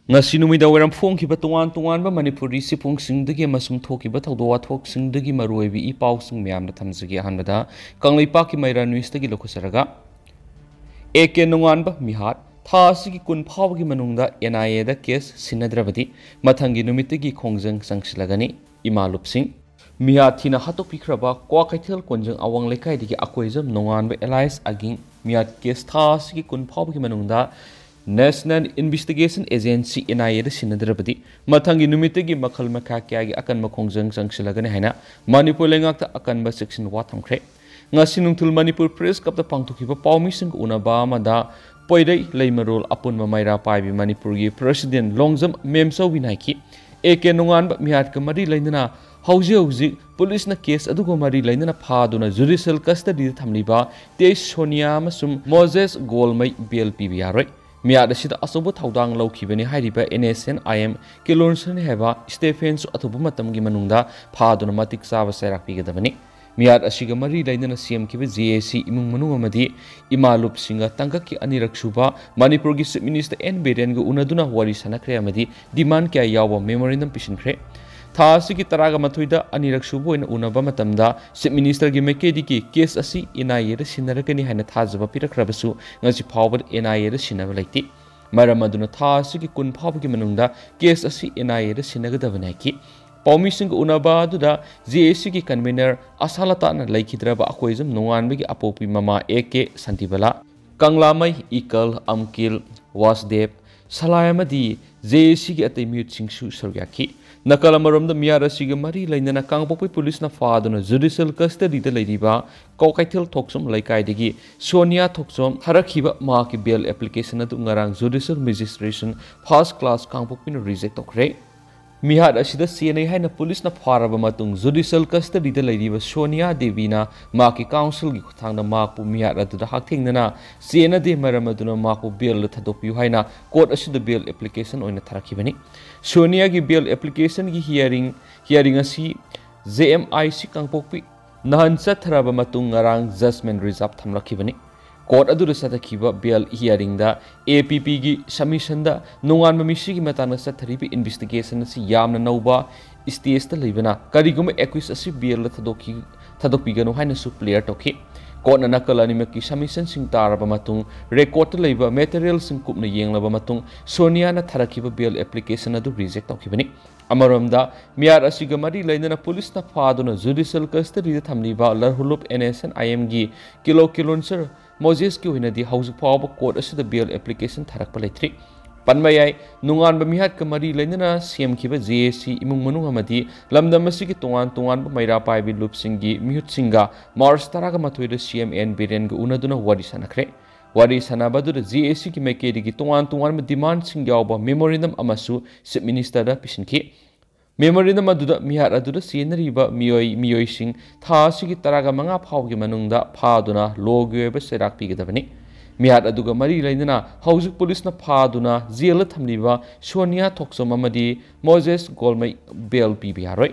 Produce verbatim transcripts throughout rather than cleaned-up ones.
ꯉꯁꯤ ꯅꯨꯃꯤꯗꯥꯡ ꯋꯥꯏꯔꯝ ꯐꯣꯡꯈꯤꯕ ꯇꯣꯉꯥꯟ ꯇꯣꯉꯥꯟꯕ ꯃꯅꯤꯄꯨꯔꯤ ꯆꯦꯐꯣꯡꯁꯤꯡꯗꯒꯤ ꯑꯃꯁꯨꯡ ꯊꯣꯛꯈꯤꯕ ꯊꯧꯗꯣꯛ ꯋꯥꯊꯣꯛꯁꯤꯡꯗꯒꯤ ꯃꯔꯨꯑꯣꯏꯕ ꯏ ꯄꯥꯎꯁꯤꯡ ꯃꯌꯥꯝꯗ ꯊꯝꯖꯒꯦ꯫ ꯑꯍꯥꯟꯕꯗ ꯀꯪꯂꯩꯄꯥꯛꯀꯤ ꯃꯩꯔꯥ ꯅ꯭ꯌꯨꯁꯇꯒꯤ ꯂꯧꯈꯠꯆꯔꯒ, ꯑꯦ ꯀꯦ ꯅꯣꯡꯉꯥꯟꯕ ꯃꯤꯍꯥꯠ, ꯊꯥ ꯑꯁꯤꯒꯤ ꯀꯨꯟ ꯐꯥꯎꯕꯒꯤ ꯃꯅꯨꯡꯗ ꯑꯦꯟ ꯑꯥꯏ ꯑꯦꯗ ꯀꯦꯁ ꯁꯤꯟꯅꯗ꯭ꯔꯕꯗꯤ ꯃꯊꯪꯒꯤ ꯅꯨꯃꯤꯠꯇꯒꯤ ꯈꯣꯡꯖꯪ ꯆꯪꯁꯤꯜꯂꯒꯅꯤ꯫ ꯏꯃꯥ ꯂꯨꯞꯁꯤꯡ꯫ ꯃꯤꯍꯥꯠ ꯊꯤꯅ ꯍꯥꯠꯇꯣꯛꯄꯤꯈ꯭ꯔꯕ ꯀ꯭ꯋꯥꯀꯩꯊꯦꯜ ꯀꯣꯟꯖꯪ ꯑꯋꯥꯡ ꯂꯩꯀꯥꯏꯗꯒꯤ ꯑꯀꯣꯏꯖꯝ ꯅꯣꯡꯉꯥꯟꯕ ꯑꯦꯂꯥꯏꯁ ꯑꯒꯤꯡ ꯃꯤꯍꯥꯠ ꯀꯦꯁ ꯊꯥ ꯑꯁꯤꯒꯤ ꯀꯨꯟ ꯐꯥꯎꯕꯒꯤ ꯃꯅꯨꯡꯗ National Investigation Agency, ꯑꯦꯟ ꯑꯥꯏ ꯑꯦꯗ ꯁꯤꯟꯅꯗ꯭ꯔꯕꯗꯤ ꯃꯊꯪꯒꯤ ꯅꯨꯃꯤꯠꯇꯒꯤ ꯃꯈꯜ ꯃꯈꯥ ꯀꯌꯥꯒꯤ ꯑꯀꯟꯕ ꯈꯣꯡꯖꯪ ꯆꯪꯁꯤꯜꯂꯒꯅꯤ ꯍꯥꯏꯅ ꯃꯅꯤꯄꯨꯔ ꯂꯩꯉꯥꯛꯇ ꯑꯀꯟꯕ ꯆꯦꯛꯁꯤꯟ ꯋꯥ ꯊꯝꯈ꯭ꯔꯦ꯫ ꯉꯁꯤ ꯅꯨꯡꯊꯤꯜ ꯃꯅꯤꯄꯨꯔ ꯄ꯭ꯔꯦꯁ ꯀ꯭ꯂꯕꯇ ꯄꯥꯡꯊꯣꯛꯈꯤꯕ ꯄꯥꯎꯃꯤꯁꯤꯡꯒ ꯎꯅꯕ ꯑꯃꯗ ꯄꯣꯏꯔꯩ ꯂꯩꯃꯔꯣꯜ ꯑꯄꯨꯟꯕ ꯃꯩꯔꯥ ꯄꯥꯏꯕꯤ ꯃꯅꯤꯄꯨꯔꯒꯤ ꯄ꯭ꯔꯦꯁꯤꯗꯦꯟ ꯂꯣꯡꯖꯝ ꯃꯦꯝꯆꯧꯕꯤꯅ ꯍꯥꯏꯈꯤ, ꯑꯦ ꯀꯦ ꯅꯣꯡꯉꯥꯟꯕ ꯃꯤꯍꯥꯠꯀ ꯃꯔꯤ ꯂꯩꯅꯅ ꯍꯧꯖꯤꯛ ꯍꯧꯖꯤꯛ ꯄꯨꯂꯤꯁꯅ ꯀꯦꯁ ꯑꯗꯨꯒ ꯃꯔꯤ ꯂꯩꯅꯅ ꯐꯥꯗꯨꯅ ꯖꯨꯗꯤꯁꯤꯌꯦꯜ ꯀꯁꯇꯗꯤꯗ ꯊꯝꯂꯤꯕ ꯇꯦꯖ ꯁꯣꯅꯤꯌꯥ ꯑꯃꯁꯨꯡ ꯃꯣꯖꯦꯁ ꯒꯣꯜꯃꯩ ꯕꯦꯜ ꯄꯤꯕ ꯌꯥꯔꯣꯏ꯫ ꯃꯤꯍꯥꯠ ꯑꯁꯤꯗ ꯑꯆꯧꯕ ꯊꯧꯗꯥꯡ ꯂꯧꯈꯤꯕꯅꯤ ꯍꯥꯏꯔꯤꯕ N S N I M Kilonser ꯍꯥꯏꯕ ꯁ꯭ꯇꯦꯐꯦꯟꯁꯨ ꯑꯊꯨꯕ ꯃꯇꯝꯒꯤ ꯃꯅꯨꯡꯗ ꯐꯥꯗꯨꯅ ꯃꯇꯤꯛ ꯆꯥꯕ ꯆꯩꯔꯥꯛ ꯄꯤꯒꯗꯕꯅꯤ꯫ ꯃꯤꯍꯥꯠ ꯑꯁꯤꯒ ꯃꯔꯤ ꯂꯩꯅꯅ ꯁꯦꯝꯈꯤꯕ ꯖꯦ ꯑꯦ ꯁꯤ ꯏꯃꯨꯡ ꯃꯅꯨꯡ ꯑꯃꯗꯤ ꯏꯃꯥ ꯂꯨꯞꯁꯤꯡꯒ ꯇꯥꯡꯀꯛꯀꯤ ꯑꯅꯤꯔꯛ ꯁꯨꯕ ꯃꯅꯤꯄꯨꯔꯒꯤ ꯆꯤꯐ ꯃꯤꯅꯤꯁꯇꯔ ꯑꯦꯟ ꯕꯤꯔꯦꯟꯒ ꯎꯅꯗꯨꯅ ꯋꯥꯔꯤ ꯁꯥꯟꯅꯈ꯭ꯔꯦ ꯑꯃꯗꯤ ꯗꯤꯃꯥꯟ ꯀꯌꯥ ꯌꯥꯎꯕ ꯃꯦꯃꯣꯔꯦꯟꯗꯝ ꯄꯤꯁꯤꯟꯈ꯭ꯔꯦ꯫ ꯊꯥ ꯑꯁꯤꯒꯤ ꯇꯔꯥꯒ ꯃꯥꯊꯣꯏꯗ ꯑꯅꯤꯔꯛ ꯁꯨꯕ ꯑꯣꯏꯅ ꯎꯅꯕ ꯃꯇꯝꯗ ꯆꯤꯐ ꯃꯤꯅꯤꯁꯇꯔꯒꯤ ꯃꯥꯏꯀꯩꯗꯒꯤ ꯀꯦꯁ ꯑꯁꯤ ꯑꯦꯟ ꯑꯥꯏ ꯑꯦꯗ ꯁꯤꯟꯅꯔꯛꯀꯅꯤ ꯍꯥꯏꯅ ꯊꯥꯖꯕ ꯄꯤꯔꯛꯈ꯭ꯔꯕꯁꯨ ꯉꯁꯤ ꯐꯥꯎꯕꯗ ꯑꯦꯟ ꯑꯥꯏ ꯑꯦꯗ ꯁꯤꯟꯅꯕ ꯂꯩꯇꯦ꯫ ꯃꯔꯝ ꯑꯗꯨꯅ ꯊꯥ ꯑꯁꯤꯒꯤ ꯀꯨꯟ ꯐꯥꯎꯕꯒꯤ ꯃꯅꯨꯡꯗ ꯀꯦꯁ ꯑꯁꯤ ꯑꯦꯟ ꯑꯥꯏ ꯑꯦꯗ ꯁꯤꯟꯅꯒꯗꯕꯅꯤ ꯍꯥꯏꯈꯤ꯫ ꯄꯥꯎꯃꯤꯁꯤꯡꯒ ꯎꯅꯕ ꯑꯗꯨꯗ ꯖꯦ ꯑꯦ ꯁꯤꯒꯤ ꯀꯟꯚꯤꯅꯔ ꯑꯁꯥꯂꯇꯥꯅ ꯂꯩꯈꯤꯗ꯭ꯔꯕ ꯑꯀꯣꯏꯖꯝ ꯅꯣꯡꯉꯥꯟꯕꯒꯤ ꯑꯄꯣꯛꯄꯤ ꯃꯃꯥ ꯑꯦ ꯀꯦ ꯁꯥꯟꯇꯤꯕꯂꯥ, ꯀꯪꯂꯥꯃꯩ, ꯏꯀꯜ, ꯑꯝꯀꯤꯜ, ꯋꯥꯁꯗꯦꯕ, ꯁꯂꯥꯏ ꯑꯃꯗꯤ ꯖꯦ ꯑꯦ ꯁꯤꯒꯤ ꯑꯇꯩ ꯃꯤꯍꯨꯠꯁꯤꯡꯁꯨ ꯁꯔꯨꯛ ꯌꯥꯈꯤ꯫ ꯅꯥꯀꯜ ꯑꯃꯔꯣꯝꯗ, ꯃꯤꯍꯥꯠ ꯑꯁꯤꯒ ꯃꯔꯤ ꯂꯩꯅꯅ ꯀꯥꯡꯄꯣꯛꯄꯤ ꯄꯨꯂꯤꯁꯅ ꯐꯥꯗꯨꯅ ꯖꯨꯗꯤꯁꯤꯌꯦꯜ ꯀꯁꯇꯗꯤꯗ ꯂꯩꯔꯤꯕ ꯀ꯭ꯋꯥꯀꯩꯊꯦꯜ ꯊꯣꯛꯆꯣꯝ ꯂꯩꯀꯥꯏꯗꯒꯤ ꯁꯣꯅꯤꯌꯥ ꯊꯣꯛꯆꯣꯝ ꯊꯥꯔꯛꯈꯤꯕ ꯃꯍꯥꯛꯀꯤ ꯕꯦꯜ ꯑꯦꯄ꯭ꯂꯤꯀꯦꯁꯟ ꯑꯗꯨ ꯉꯔꯥꯡ ꯖꯨꯗꯤꯁꯤꯌꯦꯜ ꯃꯦꯖꯤꯁꯇ꯭ꯔꯦꯁꯟ ꯐꯥꯔꯁ ꯀ꯭ꯂꯥꯁ ꯀꯥꯡꯄꯣꯛꯄꯤꯅ ꯔꯤꯖꯦꯛ ꯇꯧꯈ꯭ꯔꯦ꯫ ꯃꯤꯍꯥꯠ ꯑꯁꯤꯗ ꯆꯦꯟꯅꯩ ꯍꯥꯏꯅ ꯄꯨꯂꯤꯁꯅ ꯐꯥꯔꯕ ꯃꯇꯨꯡ, ꯖꯨꯗꯤꯁꯤꯌꯦꯜ ꯀꯁꯇꯗꯤꯗ ꯂꯩꯔꯤꯕ ꯁꯣꯅꯤꯌꯥ ꯗꯦꯕꯤꯅ ꯃꯍꯥꯛꯀꯤ ꯀꯥꯎꯟꯁꯤꯜꯒꯤ ꯈꯨꯠꯊꯥꯡꯗ ꯃꯍꯥꯛꯄꯨ ꯃꯤꯍꯥꯠ ꯑꯗꯨꯗ ꯍꯛꯊꯦꯡꯅꯅ ꯆꯦꯟꯅꯗꯦ, ꯃꯔꯝ ꯑꯗꯨꯅ ꯃꯍꯥꯛꯄꯨ ꯕꯦꯜꯗ ꯊꯥꯗꯣꯛꯄꯤꯌꯨ ꯍꯥꯏꯅ ꯀꯣꯔꯠ ꯑꯁꯤꯗ ꯕꯦꯜ ꯑꯦꯄ꯭ꯂꯤꯀꯦꯁꯟ ꯑꯣꯏꯅ ꯊꯥꯔꯛꯈꯤꯕꯅꯤ꯫ ꯁꯣꯅꯤꯌꯥꯒꯤ ꯕꯦꯜ ꯑꯦꯄ꯭ꯂꯤꯀꯦꯁꯟꯒꯤ ꯍꯤꯌꯥꯔꯤꯡ, ꯍꯤꯌꯥꯔꯤꯡ ꯑꯁꯤ ꯖꯦ ꯑꯦꯝ ꯑꯥꯏ ꯁꯤ ꯀꯥꯡꯄꯣꯛꯄꯤ ꯅꯍꯥꯟ ꯆꯠꯊꯔꯕ ꯃꯇꯨꯡ ꯉꯔꯥꯡ ꯖꯖꯃꯦꯟ ꯔꯤꯖꯥꯔꯚ ꯊꯝꯂꯛꯈꯤꯕꯅꯤ꯫ Court ꯑꯗꯨꯗ ꯆꯠꯊꯈꯤꯕ bail hearingꯗ APPꯒꯤ submissionꯗ ꯅꯣꯡꯉꯥꯟꯕ ꯃꯤꯁꯤꯒꯤ ꯃꯇꯥꯡꯗ ꯆꯠꯊꯔꯤꯕ investigation ꯑꯁꯤ ꯌꯥꯝꯅ ꯅꯧꯕ stageꯇ ꯂꯩꯕꯅ, ꯀꯔꯤꯒꯨꯝꯕ accused ꯑꯁꯤ bailꯗ ꯊꯥꯗꯣꯛꯈꯤ-, ꯊꯥꯗꯣꯛꯄꯤꯒꯅꯨ ꯍꯥꯏꯅꯁꯨ clear ꯇꯧꯈꯤ꯫ Courtꯅ ꯅꯥꯀꯜ ꯑꯅꯤꯃꯛꯀꯤ submissionꯁꯤꯡ ꯇꯥꯔꯕ ꯃꯇꯨꯡ, recordꯇ ꯂꯩꯕ materialꯁꯤꯡ ꯀꯨꯞꯅ ꯌꯦꯡꯂꯕ ꯃꯇꯨꯡ, ꯁꯣꯅꯤꯌꯥꯅ ꯊꯥꯔꯛꯈꯤꯕ bail application ꯑꯗꯨ reject ꯇꯧꯈꯤꯕꯅꯤ꯫ ꯑꯃꯔꯣꯝꯗ, ꯃꯤꯍꯥꯠ ꯑꯁꯤꯒ ꯃꯔꯤ ꯂꯩꯅꯅ ꯄꯨꯂꯤꯁꯅ ꯐꯥꯗꯨꯅ judicial custodyꯗ ꯊꯝꯂꯤꯕ ꯂꯔꯍꯨꯂꯨꯞ NSCN-IMꯒꯤ ꯀꯤꯂꯣ ꯀꯤꯂꯣꯟꯁꯔ ꯃꯣꯖꯦꯁꯀꯤ ꯑꯣꯏꯅꯗꯤ ꯍꯧꯖꯤꯛ ꯐꯥꯎꯕ court ꯑꯁꯤꯗ bail application ꯊꯥꯔꯛꯄ ꯂꯩꯇ꯭ꯔꯤ꯫ ꯄꯟꯕ ꯌꯥꯏ, ꯅꯣꯡꯉꯥꯟꯕ ꯃꯤꯍꯥꯠꯀ ꯃꯔꯤ ꯂꯩꯅꯅ ꯁꯦꯝꯈꯤꯕ JAC ꯏꯃꯨꯡ ꯃꯅꯨꯡ ꯑꯃꯗꯤ ꯂꯝꯗꯝ ꯑꯁꯤꯒꯤ ꯇꯣꯉꯥꯟ ꯇꯣꯉꯥꯟꯕ ꯃꯩꯔꯥ ꯄꯥꯏꯕꯤ ꯂꯨꯞꯁꯤꯡꯒꯤ ꯃꯤꯍꯨꯠꯁꯤꯡꯒ March ꯇꯔꯥꯃꯥꯊꯣꯏꯗ CM N ꯕꯤꯔꯦꯟꯒ ꯎꯅꯗꯨꯅ ꯋꯥꯔꯤ ꯁꯥꯟꯅꯈ꯭ꯔꯦ꯫ ꯋꯥꯔꯤ ꯁꯥꯟꯅꯕ ꯑꯗꯨꯗ JACꯒꯤ ꯃꯥꯏꯀꯩꯗꯒꯤ ꯇꯣꯉꯥꯟ ꯇꯣꯉꯥꯟꯕ demandꯁꯤꯡ ꯌꯥꯎꯕ memorandum ꯑꯃꯁꯨ Chief Ministerꯗ ꯄꯤꯁꯤꯟꯈꯤ꯫ Memorandum ꯑꯗꯨꯗ ꯃꯤꯍꯥꯠ ꯑꯗꯨꯗ ꯆꯦꯟꯅꯔꯤꯕ ꯃꯤꯑꯣꯏ, ꯃꯤꯑꯣꯏꯁꯤꯡ ꯊꯥ ꯑꯁꯤꯒꯤ ꯇꯔꯥꯃꯉꯥ ꯐꯥꯎꯒꯤ ꯃꯅꯨꯡꯗ ꯐꯥꯗꯨꯅ lawꯒꯤ ꯑꯣꯏꯕ ꯆꯩꯔꯥꯛ ꯄꯤꯒꯗꯕꯅꯤ꯫ ꯃꯤꯍꯥꯠ ꯑꯗꯨꯒ ꯃꯔꯤ ꯂꯩꯅꯅ ꯍꯧꯖꯤꯛ ꯄꯨꯂꯤꯁꯅ ꯐꯥꯗꯨꯅ jailꯗ ꯊꯝꯂꯤꯕ ꯁꯣꯅꯤꯌꯥ ꯊꯣꯛꯆꯣꯝ ꯑꯃꯗꯤ ꯃꯣꯖꯦꯁ ꯒꯣꯜꯃꯩ bail ꯄꯤꯕ ꯌꯥꯔꯣꯏ꯫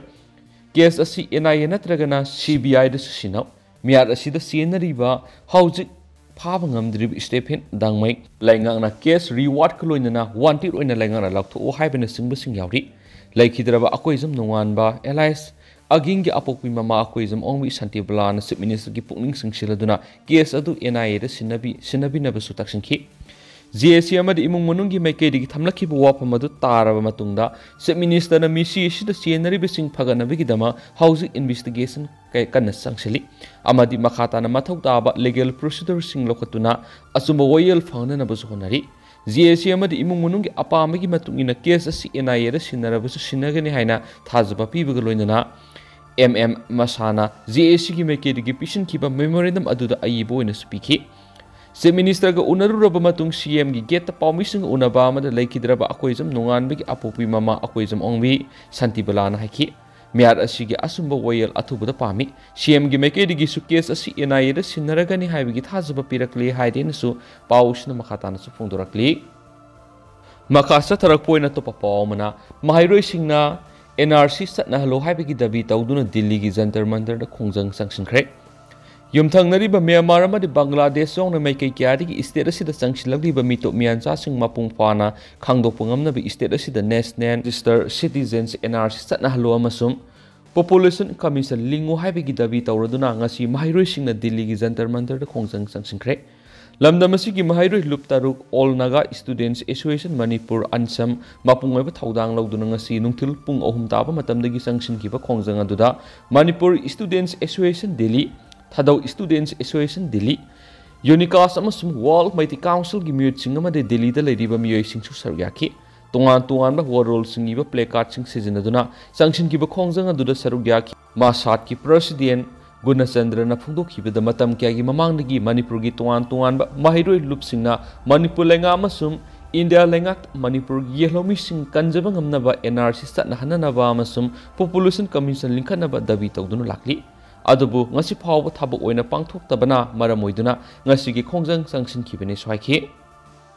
Case ꯑꯁꯤ NIA ꯅꯠꯇ꯭ꯔꯒꯅ CBIꯗꯁꯨ ꯁꯤꯟꯅꯧ꯫ ꯃꯤꯍꯥꯠ ꯑꯁꯤꯗ ꯆꯦꯟꯅꯔꯤꯕ, ꯍꯧꯖꯤꯛ ꯐꯥꯕ ꯉꯝꯗ꯭ꯔꯤꯕ ꯁ꯭ꯇꯦꯐꯦꯟ ꯗꯥꯡꯃꯩ ꯂꯩꯉꯥꯛꯅ case rewardꯀ ꯂꯣꯏꯅꯅ wanted ꯑꯣꯏꯅ ꯂꯩꯉꯥꯛꯅ ꯂꯥꯎꯊꯣꯛꯎ ꯍꯥꯏꯕꯅꯆꯤꯡꯕꯁꯤꯡ ꯌꯥꯎꯔꯤ꯫ ꯂꯩꯈꯤꯗ꯭ꯔꯕ ꯑꯀꯣꯏꯖꯝ ꯅꯣꯡꯉꯥꯟꯕ alias ꯑꯒꯤꯡꯒꯤ ꯑꯄꯣꯛꯄꯤ ꯃꯃꯥ ꯑꯀꯣꯏꯖꯝ ꯑꯣꯡꯕꯤ ꯁꯥꯟꯇꯤꯕꯂꯥꯅ Chief Ministerꯒꯤ ꯄꯨꯛꯅꯤꯡ ꯆꯤꯡꯁꯤꯜꯂꯗꯨꯅ case ꯑꯗꯨ NIAꯗ ꯁꯤꯟꯅꯕꯤ-, ꯁꯤꯟꯅꯕꯤꯅꯕꯁꯨ ꯇꯛꯁꯤꯟꯈꯤ꯫ JAC ꯑꯃꯗꯤ ꯏꯃꯨꯡ ꯃꯅꯨꯡꯒꯤ ꯃꯥꯏꯀꯩꯗꯒꯤ ꯊꯝꯂꯛꯈꯤꯕ ꯋꯥꯐꯝ ꯑꯗꯨ ꯇꯥꯔꯕ ꯃꯇꯨꯡꯗ, Chief Ministerꯅ ꯃꯤꯁꯤ ꯑꯁꯤꯗ ꯆꯦꯟꯅꯔꯤꯕꯁꯤꯡ ꯐꯒꯠꯅꯕꯒꯤꯗꯃꯛ ꯍꯧꯖꯤꯛ investigation ꯀ-, ꯀꯟꯅ ꯆꯪꯁꯤꯜꯂꯤ ꯑꯃꯗꯤ ꯃꯈꯥ ꯇꯥꯅ ꯃꯊꯧ ꯇꯥꯕ legal procedureꯁꯤꯡ ꯂꯧꯈꯠꯇꯨꯅ ꯑꯆꯨꯝꯕ ꯋꯥꯌꯦꯜ ꯐꯪꯅꯅꯕꯁꯨ ꯍꯣꯠꯅꯔꯤ꯫ JAC ꯑꯃꯗꯤ ꯏꯃꯨꯡ ꯃꯅꯨꯡꯒꯤ ꯑꯄꯥꯝꯕꯒꯤ ꯃꯇꯨꯡ ꯏꯟꯅ case ꯑꯁꯤ NIAꯗ ꯁꯤꯟꯅꯔꯕꯁꯨ ꯁꯤꯟꯅꯒꯅꯤ ꯍꯥꯏꯅ ꯊꯥꯖꯕ ꯄꯤꯕꯒ ꯂꯣꯏꯅꯅ, MM ꯃꯁꯥꯅ JACꯒꯤ ꯃꯥꯏꯀꯩꯗꯒꯤ ꯄꯤꯁꯤꯟꯈꯤꯕ memorandum ꯑꯗꯨꯗ ꯑꯏꯕ ꯑꯣꯏꯅꯁꯨ ꯄꯤꯈꯤ꯫ Chief Ministerꯒ ꯎꯅꯔꯨꯔꯕ ꯃꯇꯨꯡ, CMꯒꯤ gateꯇ ꯄꯥꯎꯃꯤꯁꯤꯡꯒ ꯎꯅꯕ ꯑꯃꯗ ꯂꯩꯈꯤꯗ꯭ꯔꯕ ꯑꯀꯣꯏꯖꯝ ꯅꯣꯡꯉꯥꯟꯕꯒꯤ ꯑꯄꯣꯛꯄꯤ ꯃꯃꯥ ꯑꯀꯣꯏꯖꯝ ꯑꯣꯡꯕꯤ ꯁꯥꯟꯇꯤꯕꯂꯥꯅ ꯍꯥꯏꯈꯤ, ꯃꯤꯍꯥꯠ ꯑꯁꯤꯒꯤ ꯑꯆꯨꯝꯕ ꯋꯥꯌꯦꯜ ꯑꯊꯨꯕꯗ ꯄꯥꯝꯃꯤ꯫ CMꯒꯤ ꯃꯥꯏꯀꯩꯗꯒꯤꯁꯨ case ꯑꯁꯤ NIAꯗ ꯁꯤꯟꯅꯔꯒꯅꯤ ꯍꯥꯏꯕꯒꯤ ꯊꯥꯖꯕ ꯄꯤꯔꯛꯂꯤ ꯍꯥꯏꯗꯦꯅꯁꯨ ꯄꯥꯎꯁꯤꯅ ꯃꯈꯥ ꯇꯥꯅꯁꯨ ꯐꯣꯡꯗꯣꯔꯛꯂꯤ꯫ ꯃꯈꯥ ꯆꯠꯊꯔꯛꯄ ꯑꯣꯏꯅ ꯑꯇꯣꯞꯄ ꯄꯥꯎ ꯑꯃꯅ, ꯃꯍꯩꯔꯣꯏꯁꯤꯡꯅ NRC ꯆꯠꯅꯍꯜꯂꯣ ꯍꯥꯏꯕꯒꯤ ꯗꯥꯕꯤ ꯇꯧꯗꯨꯅ ꯗꯤꯜꯂꯤꯒꯤ ꯖꯟꯇꯔ ꯃꯟꯇꯔꯗ ꯈꯣꯡꯖꯪ ꯆꯪꯁꯤꯟꯈ꯭ꯔꯦ꯫ ꯌꯨꯝꯊꯪꯅꯔꯤꯕ ꯃ꯭ꯌꯥꯟꯃꯥꯔ ꯑꯃꯗꯤ ꯕꯪꯒ꯭ꯂꯥꯗꯦꯁ ꯌꯥꯎꯅ ꯃꯥꯏꯀꯩ ꯀꯌꯥꯗꯒꯤ state ꯑꯁꯤꯗ ꯆꯪꯁꯤꯜꯂꯛꯂꯤꯕ ꯃꯤꯇꯣꯞ ꯃꯤꯌꯥꯟꯆꯥꯁꯤꯡ ꯃꯄꯨꯡ ꯐꯥꯅ ꯈꯪꯗꯣꯛꯄ ꯉꯝꯅꯕ state ꯑꯁꯤꯗ National Register Citizens, N R C, ꯆꯠꯅꯍꯜꯂꯨ ꯑꯃꯁꯨꯡ Population Commission ꯂꯤꯡꯉꯨ ꯍꯥꯏꯕꯒꯤ ꯗꯥꯕꯤ ꯇꯧꯔꯗꯨꯅ ꯉꯁꯤ ꯃꯍꯩꯔꯣꯏꯁꯤꯡꯅ ꯗꯤꯜꯂꯤꯒꯤ ꯖꯟꯇꯔ ꯃꯟꯇꯔꯗ ꯈꯣꯡꯖꯪ ꯆꯪꯁꯤꯟꯈ꯭ꯔꯦ꯫ ꯂꯝꯗꯝ ꯑꯁꯤꯒꯤ ꯃꯍꯩꯔꯣꯏ ꯂꯨꯞ ꯇꯔꯨꯛ, All Naga Students Association Manipur, ANSAM, ꯃꯄꯨꯡ ꯑꯣꯏꯕ ꯊꯧꯗꯥꯡ ꯂꯧꯗꯨꯅ ꯉꯁꯤ ꯅꯨꯡꯊꯤꯜ ꯄꯨꯡ ꯑꯍꯨꯝ ꯇꯥꯕ ꯃꯇꯝꯗꯒꯤ ꯆꯪꯁꯤꯟꯈꯤꯕ ꯈꯣꯡꯖꯪ ꯑꯗꯨꯗ Manipur Students Association Delhi, Thadou Students Association Delhi, UNICAS ꯑꯃꯁꯨꯡ World Meitei Councilꯒꯤ ꯃꯤꯑꯣꯏꯁꯤꯡ ꯑꯃꯗꯤ ꯗꯤꯜꯂꯤꯗ ꯂꯩꯔꯤꯕ ꯃꯤꯑꯣꯏꯁꯤꯡꯁꯨ ꯁꯔꯨꯛ ꯌꯥꯈꯤ꯫ ꯇꯣꯉꯥꯟ ꯇꯣꯉꯥꯟꯕ ꯋꯥꯔꯣꯜꯁꯤꯡ ꯏꯕ placardꯁꯤꯡ ꯁꯤꯖꯤꯟꯅꯗꯨꯅ ꯆꯪꯁꯤꯟꯈꯤꯕ ꯈꯣꯡꯖꯪ ꯑꯗꯨꯗ ꯁꯔꯨꯛ ꯌꯥꯈꯤ꯫ ꯃꯥꯁꯥꯠꯀꯤ President ꯒꯨꯅꯆꯟꯗ꯭ꯔꯅ ꯐꯣꯡꯗꯣꯛꯈꯤꯕꯗ, ꯃꯇꯝ ꯀꯌꯥꯒꯤ ꯃꯃꯥꯡꯗꯒꯤ ꯃꯅꯤꯄꯨꯔꯒꯤ ꯇꯣꯉꯥꯟ ꯇꯣꯉꯥꯟꯕ ꯃꯍꯩꯔꯣꯏ ꯂꯨꯞꯁꯤꯡꯅ ꯃꯅꯤꯄꯨꯔ ꯂꯩꯉꯥꯛ ꯑꯃꯁꯨꯡ ꯏꯟꯗꯤꯌꯥ ꯂꯩꯉꯥꯛ ꯃꯅꯤꯄꯨꯔꯒꯤ ꯌꯦꯜꯍꯧꯃꯤꯁꯤꯡ ꯀꯟꯖꯕ ꯉꯝꯅꯕ N R C ꯆꯠꯅꯍꯟꯅꯅꯕ ꯑꯃꯁꯨꯡ Population Commission ꯂꯤꯡꯈꯠꯅꯕ ꯗꯥꯕꯤ ꯇꯧꯗꯨꯅ ꯂꯥꯛꯂꯤ꯫ ꯑꯗꯨꯕꯨ ꯉꯁꯤ ꯐꯥꯎꯕ ꯊꯕꯛ ꯑꯣꯏꯅ ꯄꯥꯡꯊꯣꯛꯇꯕꯅ ꯃꯔꯝ ꯑꯣꯏꯗꯨꯅ ꯉꯁꯤꯒꯤ ꯈꯣꯡꯖꯪ ꯆꯪꯁꯤꯟꯈꯤꯕꯅꯤꯁꯨ ꯍꯥꯏꯈꯤ꯫